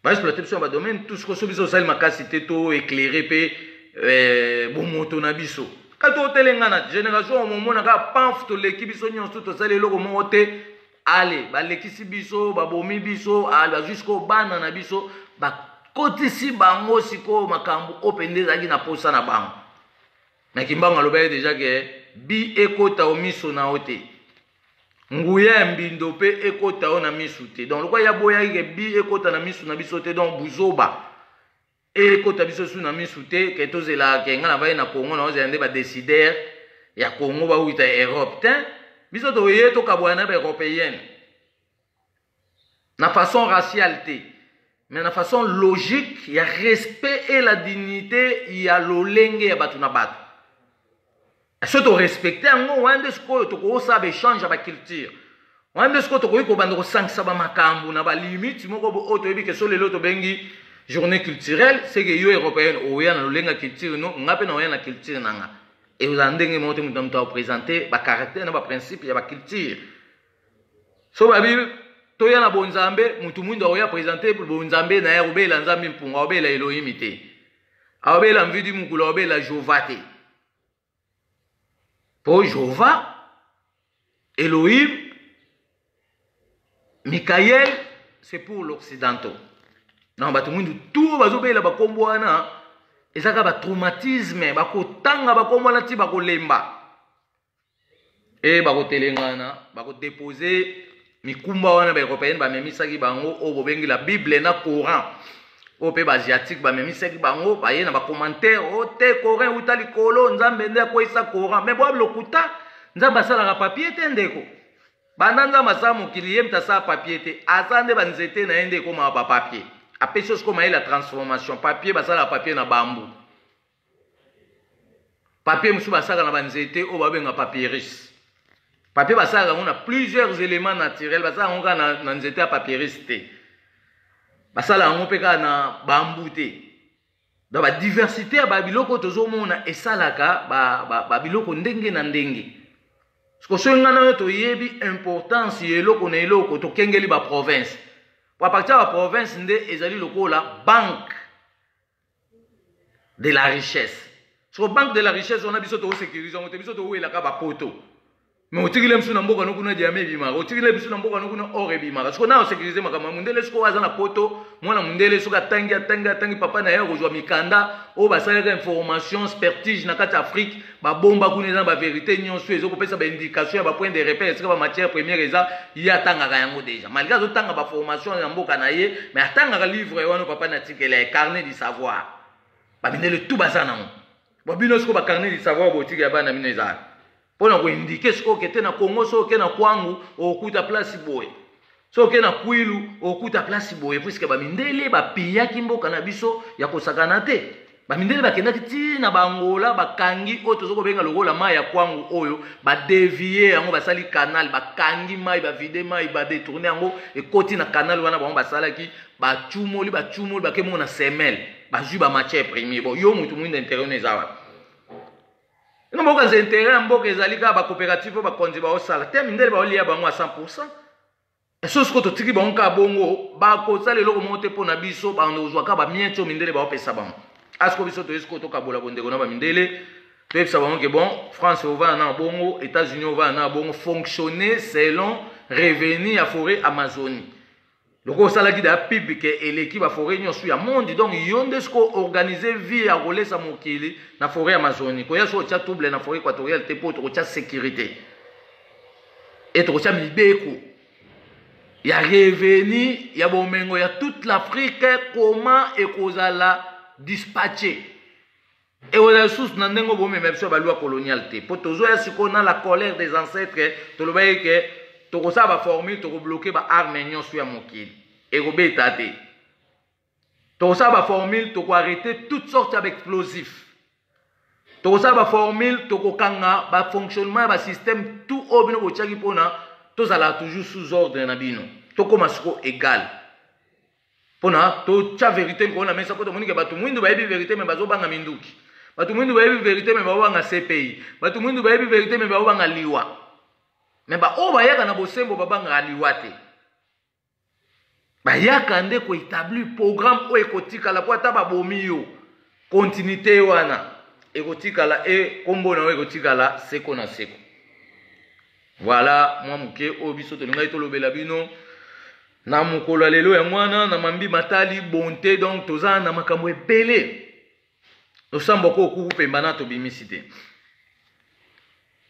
Ba exploiter biso na ba domaine tout. Sikoyo biso osali makasi te to éclairer pe bomoto na biso. Ka to telengana génération omomona kaka pamf toleki biso nyonso tosali eloko moko te. Ale balekisi biso, babomi biso, ale bazwi sikoyo bana na biso bakotisi bango sikoyo makambo oyo mpenza ezalaki na posa na bango. Na Kimbangu alobaki deja ke bi ekota o miso na yo te, nguya ya mbindo pe ekota yo na misu te. Donc lokola ya boyaki ke bi ekota na misu na biso te, donc buzoba ekota biso su na misu te ke tozela ke nga navandi na Congo na ozela nde ba décideur ya Congo bawuta Europe te. Biso toye tokabwana na ba européenne na façon raciale te, mais na façon logique ya respect et la dignité ya lolenge ya bato na bato. Soki torespecte yango wana nde sikoyo tokosala ba échange ya ba culture wana nde sikoyo tokoki kobanda kosangisa bamakambo na balimite moko oyo toyebi ke so lelo tobengi journée culturelle, c'est que yo européenne oya na lolenge ya culture no, nga mpe na oya na culture na nga. Ezala ndenge moko te, moto na moto akopresente bacaractère na baprincipe ya baculture. So babi toya na bonzambe, motu mwindo akoya presente bonzambe na ye, akobela Nzambe mpunga, akobela Elohim te, akobela Mvidi Mukulu, akobela Jova te. Po Jova, Elohim, Mikael, c'est pour l'occidentaux. Donc bato mwindu tout bazobela bakombo wana ezaka ba traumatisme, bakotanga bakombo wana ti bakolemba. E bakotelengana, bakodepose mikumba wana ba européenne bamemisaki bango oyo bobengi la Bible na Coran, oyo mpe ba asiatique bamemisaki bango, baye na ba commentaire o te Coran euta likolo, Nzambe nde akweyisa Coran. Mais boya lokuta, Nzambe asalaka papier te ndeko. Banda Nzambe asala mokili, ye moto asala papier te. Aza nde ba nzete na ye nde ekomaka ba papier. Apesi yo sikoyo mayele ya transformation. Papier basalaka papier na bambu. Papier mosusu basalaka na ba nzete oyo babenga papyrus. Papier basalaka yango na plusieurs elements naturels, basalaka yango kaka na, na nzete ya papyrus te. Basalaka yango mpe kaka na bambu te. Donc ba diversité ya ba biloko tozomona esalaka ba, ba, ba biloko ndenge na ndenge. Siko soki ngai na yo toyebi importance ya eloko na eloko, tokengeli ba province. Po a partir ya ba province nde ezali lokola banque de la richesse. Siko banque de la richesse wana biso tokosekirize yango te, biso towelaka ba poto. Mais otikile biso na mboka no kuna diamant ebimaka, otikile biso na mboka no kuna or ebimaka. Siko na osekirize makambo ya mundele, siko aza na poto, mwana mundele soki atangi atangi atangi papa na ye akozwa mikanda oyo basalaka information spertige na kati ya Afrique, babomba kuna eza na ba verite nyonso ezo kopesa ba indication ya ba point de repère esika ba matière première eza, ye atangaka yango deja. Malgré azotanga ba formation ya mboka na ye, mais atangaka livre wana papa na tikela ye carnet du savoir. Ba mindele tout baza nango. Bo bino siko ba carnet du savoir botika ya bana bino eza. Pona ko indiquer sikoyo ke te na Congo soki oke na Kwangu okokuta place boye, soki oke na Kwilu okokuta place boye, puisque ba mindele ba pillaki mboka na biso ya kosakana te. Ba mindele bakendaki ti na ba Angola, bakangi oyo tozo kobenga lokola mayi ya Kwangu oyo ba devier yango, basali canal, bakangi mayi, ba vide mayi, ba detourner yango ekoti na canal wana bango basalaki, bacumoli bacumoli bake mona semelle, bazwi ba matière première. Bon, yo mutu mwinda intérêt wana eza wapi? Ino mboka za intérêt ya mboka ezali kaka ba coopérative oyo bakonzi baosala te, mindele baolia bango à 100%. So sikoyo totiki bango kaka bongo, bakosala eloko moko te mpo na biso, bando kozwa kaka bamieti oyo mindele baopesa bango. Asiko biso toye sikoyo tokabola bondeko na bamindele, toyebisa bango ke bon, France ovanda na bongo, États-Unis ovanda na bongo, fonctionner selon revenu ya forêt Amazonie. Lokola osalaki da pub ke eleki ba forêt nyonso ya monde, donc yo nde siko organiser vie ya kolesa mokili na forêt Amazonie. Koya so otia trouble na forêt équatoriale te po tokotia sécurité et tokotia mibeko ya revenu ya bomengo ya toute l'Afrique, comment ekozala dispatché. Ekozala lisusu na ndenge bomema biso ya baloi coloniale te, po tozoya sikoyo na la colère des ancêtres. Tolobaki ke tokosala ba formule, tokobloke ba arme nyonso ya mokili, ekobeta te. Tokosala ba formule, tokoarrete toute sorte ya baexplosif. Tokosala ba formule, tokokanga ba fonctionnement ya ba système tout oyo bino botiaki mpona tozala toujours sous ordre na bino, tokóma sikoyo égal pona totya verite likolo na mesa, po tomoni ke bato mwindu bayebi verite me bazobanga minduki, bato mwindu bayebi verite me bazobanga CPI, bato mwindu bayebi verite me bazobanga liwa. Me baoyo bayaka na bosembo babangaka liwa te, bayaka nde koetablir programme oyo ekotikala, po ata babomi yo, continuité wana ekotikala e kombo na yo ekotikala seko na seko. Voilà mwa moke oyo biso tolingaki tolobela bino na mokolo ya lelo. Yango wana na mambi matali bonte, donc toza na makambo ebele losambo ko okuku pemba na tobimisi te.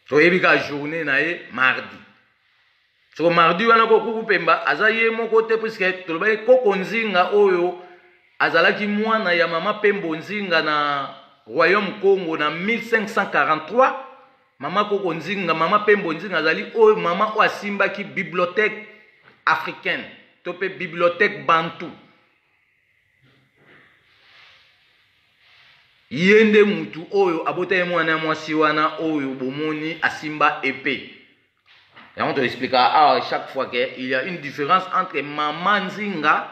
Toyebi kaka journée na ye mardi. Soko mardi wana ko okuku pemba aza ye moko te, puisque tolobaki koko Nzinga oyo azalaki mwana ya mama Pembo Nzinga na Royaume Congo na 1543. Mama koko Nzinga, mama Pembo Nzinga azali oyo mama oyo asimbaki bibliothèque africaine to pe bibliothèque bantu. Ye nde mutu oyo abotaki mwana ya mwasi wana oyo bomoni asimba epée. Yango to expliquer awa chaque fois que il y a une différence entre mama Nzinga.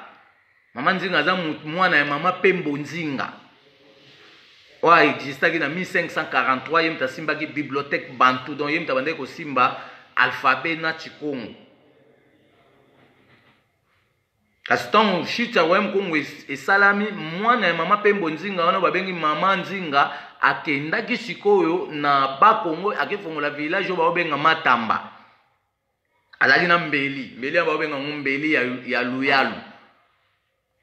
Mama Nzinga aza mwana ya mama Pembo Nzinga oyo existaki na 1543. Ye moto asimbaki bibliothèque bantu, donc ye moto abandaki kosimba alphabet na Chikongo. Kasi ntango chute ya royaume Congo esalami, mwana ya mama Pembo Nzinga wana babengi mama Nzinga akendaki sikoyo na Bakongo, akefongola village oyo baobenga Matamba. Azalaki na mbeli, mbeli yango baobenga yango mbeli ya Luyalu.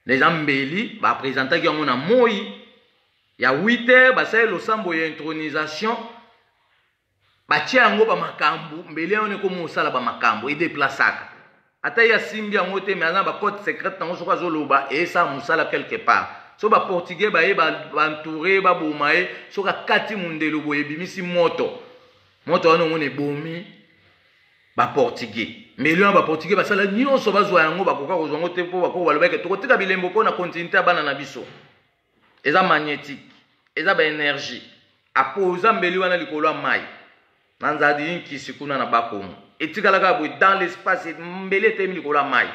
Eza mbeli bapresentaki yango na moi ya 8 heures, basali losambo ya intronisation, batia yango bamakambo. Mbeli yango ekoma kosala bamakambo, edeplasaka ata ye asimbi yango te, mais aza na bacode secrète nango. Soki azoloba eyesala mosala quelque part. So baportugais baye baentoure baboma ye, soki akati mondelo boye ebimisi moto, moto wana omona ebomi. Baportugais, mbeli wana baportugais basala nyonso bazwa yango, bakoka kozwa yango te, mpo bakoko balobaki tokotika bilembo mpo na continuité ya bana na biso. Eza magnétique, eza baénergie. Apoza mbeli wana likolo ya mai na nzadi nkisi kuna na Bakongo, etikalaka boye dans l'espace, mbeli etemi likolo ya mai.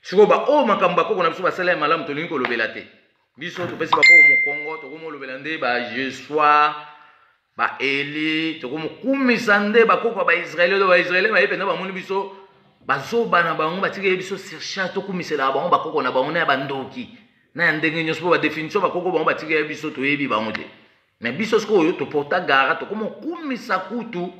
Sikoyo baoyo makambo bakoko na biso basala ya malamu tolingi kolobela te. Biso topesi bakoko mokongo, tokomolobela nde bajesoi, baeli, tokomokumisa nde bakoko ya baisraele. Oyo baisraele baye mpenza bamoni biso bazoba na bango, batikeli biso surcharge, tokumiselaka bango bakoko na bango na ya bandoki na ya ndenge nyonso, mpo badefinition bakoko bango batikeli biso toyebi bango te. Me biso sikoyo toporta gara, tokomokumisa kutu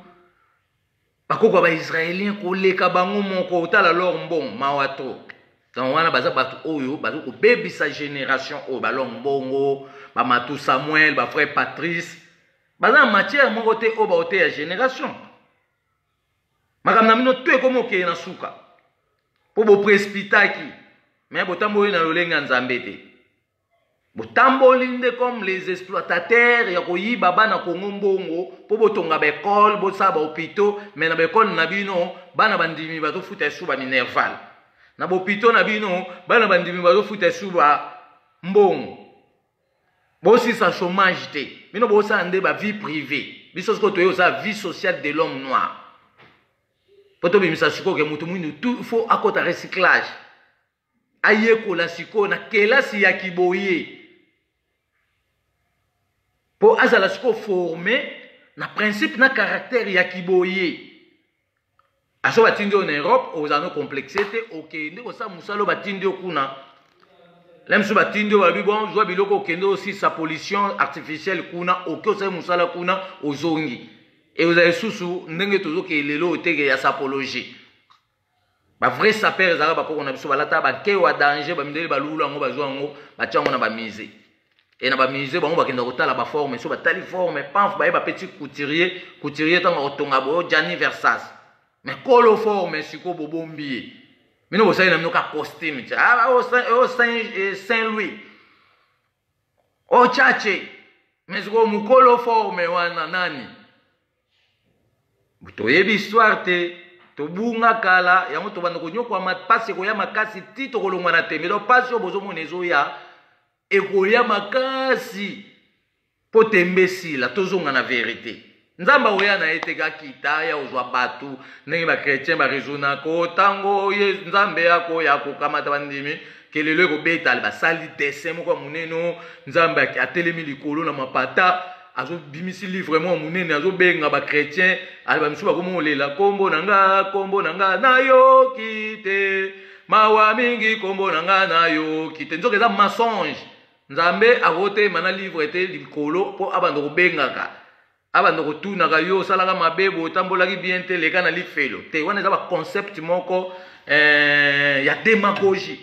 bakoko ya baisraélien koleka bango moko. Otala lor mbongo, mawa trop. Donc wana baza bato oyo baza kobebisa génération oyo, balor mbongo, bamatu Samuel, bafrère Patrice, baza na matière moko te oyo baoteya génération. Makambo na bino to ekomi okeye na suka, mpo boprécipitaki, me botamboli na lolenge ya Nzambe te. Botamboli nde comme les exploitateurs ya koyiba bana Kongo mbongo mpo botonga baekole, bosala bahôpitaux. Me na baekole na bino bana bandimi bazofuta esu baminerval, na bahôpitaux na bino bana bandimi bazofuta esu bambongo. Bosisa chômage te, bino bosala nde bavie privée. Biso sikoyo toye kosala vie sociale de l'homme noir, mpo tobimisa sikoyo ke motu mwindu tout faut akota recyclage, ayekola sikoyo na kelasi ya kiboye, mpo azala sikoyo formé na principe na caractère ya kiboye. Aso batindi yo na Europe, ozala no complexe te, okende kosala mosala oyo batindi yo kuna. La mosusu batindi yo, balobi bon, zwa biloko, okende osisa pollution artificielle kuna, oke osali mosala kuna, ozongi. Ekozala lisusu ndenge tozokende lelo oyo teke ya sapologie. Bavrai saper ezalaka bakoko na biso, balata bankewa danger, bamindele balulu yango, bazwa yango, batia yango na bamusée. E na bamusée bango bakenda kotala baforme, so batali forme pamf, baye bapeti couturier. Couturier ntango akotonga boyo Gianni Versace, mais kolo forme sikoyo bobombi ye. Bino bosali na bino ka costume ti o Saint Louis, o Chache, mais sikoyo mokolo forme wana nani? Toyebi histoire te, tobunga kala yango, tobanda konyokwama. Mpasi ekoya makasi ti tokolongwa na tembe. Donc mpasi oyo bozomona ezoya, ekoya makasi mpo tembe esila, tozonga na vérité. Nzambe akoya na ye te kakita ya kozwa bato ndenge bachrétien baraisonnaka. Ntango ye Nzambe akoya kokamata bandimi, kelelo ekobeta, basali dessin moko ya monene, Nzambe atelemi likolo na mapata, azobimisi livre moko monene, azobenga bachrétien, bamisusu bakomi kolela: "Nkombo na nga, nkombo na nga nayoki te, mawa mingi, nkombo na nga nayoki te." Nzoka eza mensonge. Nzambe akotema na livre te likolo mpo abanda kobengaka, abanda kotunaka yo: "Osalaka mabe boye, otambolaki bien te, leka na lifelo te." Wana eza baconcept moko ya démagogie,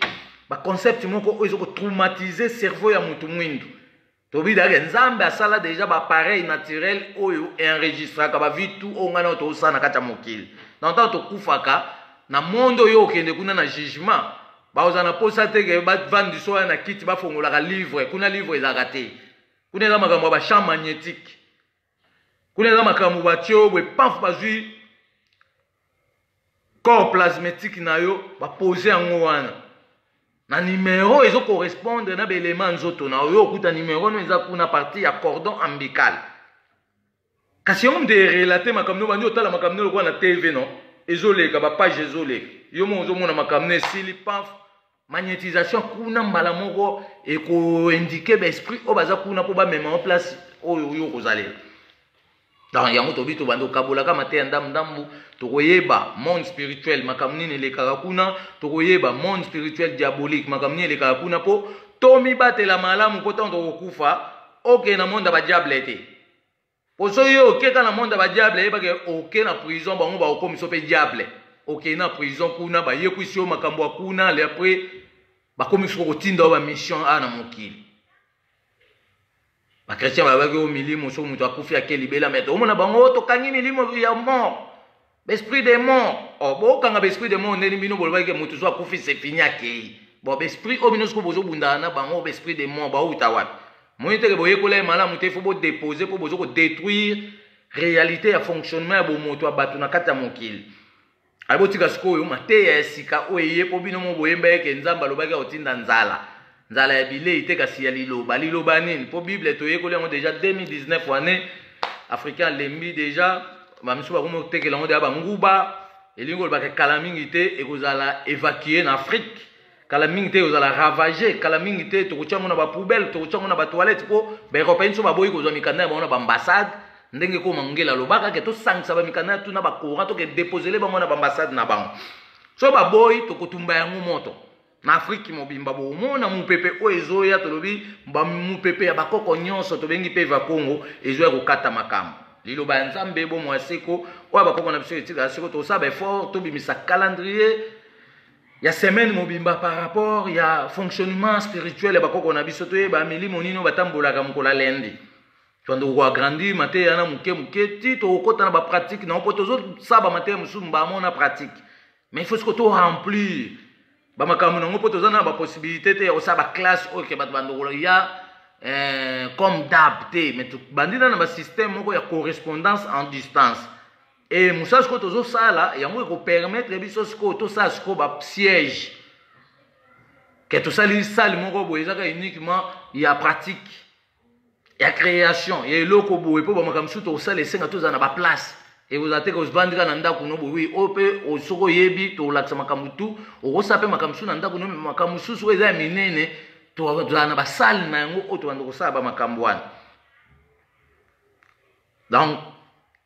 baconcept moko oyo eza kotraumatize cerveau ya motu mwindu. Tobidaka Nzambe asala déjà baappareil naturel oyo enregistraka bavie tout oyo ngai na oyo tozosala na kati ya mokili. Na ntango tokufaka na monde oyo, okende kuna na jugement, bakozala na posa te ke bavandisa oyo na kiti, bafongolaka livre kuna. Livre ezalaka te kuna, eza makambo ya bachamp magnétique kuna, eza makambo batie oyo boye, pamf, bazwi corps plasmatique na yo, bapose yango wana na numero ezocorrespondre na baelema nzoto na oyo. Okuta numero no eza kuna, partie ya cordon ombilical. Kasi yango moto erelate makambo no, bandi otala makambo no lokola na TV no ezoleka, bapage ezoleka, yo moko ozomona makambo no esili, paf, magnétisation kuna mbala moko ekoindike baesprit oyo baza kuna mpo bamema place oyo oyo kozalela. Donc yango tobi tobanda kokabolaka mateya ndambu ndambu. Tokoyeba monde spirituel makambo nini elekaka kuna, tokoyeba monde spirituel diabolique makambo nini elekaka kuna, mpo tomibatela malamu, mpo ntango tokokufa okende na monde ya badiable te. Po soki yo okeka na monde ya badiable, eyebake oke na prison, bango bakokomisa mpe diable. Okende na prison kuna, bayekwisi yo makambo ya kuna, le après bakomi soko kotinda yo bamission awa na mokili. Bachrétien balobaki oyo milimo, soki moto akufi ake libela. Me tomona bango tokangi milimo ya mort, baesprit de mort. Oh, bokanga baesprit de mort ndeni? Bino bolobaki moto so akufi, c'est fini, akei. Bon, baesprit oyo bino soko bozobundana na bango, baesprit de mort bauta wapi? Moni teke boyekola ye malamu te, faut bodépose mpo bozo kodétruire Réalité ya fonctionnement ya bomoto ya bato na kati ya mokili. Ayi botika sikoyo mateya ya sika oyo eye mpo bino mo boyemba eke Nzambe alobaki akotinda nzala. Nzala ya bilei te kasi ya liloba. Liloba nini? Mpo Bible toyekoli yango deja 2019 année. Africain alembi deja, ba misusu bakomi kotekela yango deja ba nguba. Elingi koloba ke kala mingi te ekozala evacuer na Afrique. Kala mingi te ekozala ravager, kala mingi te tokotia yango na ba poubelle, tokotia yango na ba toilette mpo ba européens so baboyi kozwa mikanda ya bango na ba ambassade. Ndenge ko Mangela alobaka ke tosangisa ba mikanda ya tuna ba Coran toke déposer bango na ba ambassade na bango. So baboyi tokotumba yango moto. Na Afrique mobimba bomona mupepe oyo ezoya, tolobi ba mupepe ya bakoko nyonso tobengi pe va Congo ezoya kokata makambo. Liloba ya Nzambe bomoi ya seko oyo bakoko na biso etikala seko, tosala ba effort tobimisa calendrier ya semaine mobimba par rapport ya fonctionnement spirituel ya bakoko na biso, toyeba milimo nini oyo batambolaka mokolo ya lundi. Tobanda koagrandir mateya na moke moke ti tokokota na ba pratique na mpo tozosala ba mateya mosusu mbamo na pratique, mais il faut sikoyo to remplir ba makambo nango mpo toza na ba possibilité te ya kosala ba classe oyo ke bato bandokolo ya comme d'hab te, mais tobandi na ba système moko ya correspondance en distance. Et mosala sikoyo tozosala yango ekopermettre biso sikoyo tosala sikoyo ba siège ke tosali salle moko boye ezaka uniquement ya pratique ya création ya eloko boye mpo bamakambo mosusu tokosala esenga tozala na baplace. Ekozala te kozvandi kaka na ndako no boye, oui, oyo mpe soki oyebi tokolakisa makambo tu, okosala mpe makambo mosusu na ndako no, makambo mosusu oyo eza ya minene tozala na basale na yango oyo tobanda kosala bamakambo wana. Donc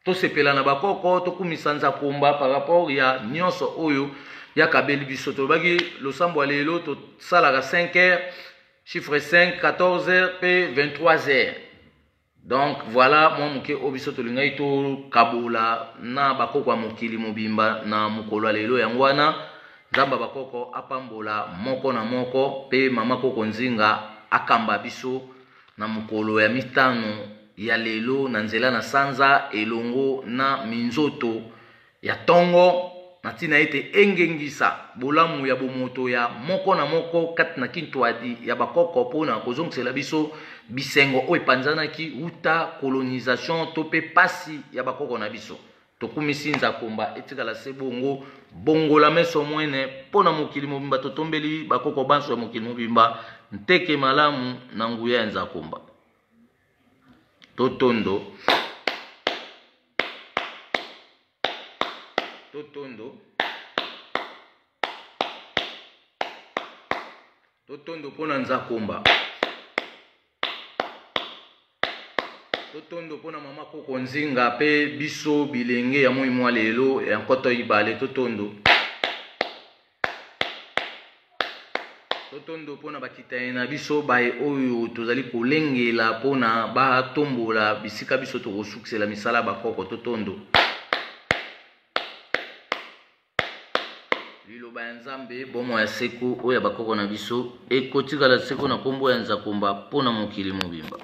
tosepela na bakoko, tokumisa Nzakomba par rapport ya nyonso oyo yakabeli biso. Tolobaki losambo ya lelo tosalaka 5 heures, chiffre 5, 14 heures pe 23 heures. Donc voilà mwa moke oyo biso tolingaki tokabola na bakoko ya mokili mobimba na mokolo ya lelo. Yango wana Nzambe ya bakoko apambola moko na moko pe mama koko Nzinga akamba biso na mokolo ya mitano ya lelo na nzela na sanza elongo na minzoto ya tongo, na ntina ete engengisa bolamu ya bomoto ya moko na moko kati na kintwadi ya bakoko mpo na kozongisela biso bisengo oyo epanzanaki wuta colonisation to mpe pasi ya bakoko na biso. Tokumisi Nzakomba etikala se bongo, bongola meso mwene mpo na mokili mobimba. Totombeli bakoko banso ya mokili mobimba nteke malamu na nguya ya Nzakomba. Totondo. Totondo. Totondo mpo na Nzakomba. Totondo mpo na mama koko Nzinga mpe biso bilenge ya moi mwa lelo ya nkoto ibale. Totondo. Totondo mpo na bakitani na biso baye oyo tozali kolengela mpo na batombola bisika biso tokosukisela misala bakoko. Totondo. Liloba ya Nzambe, bomoi ya seko oyo ya bakoko na biso ekotikala seko na nkombo ya Nzakomba mpo na mokili mobimba.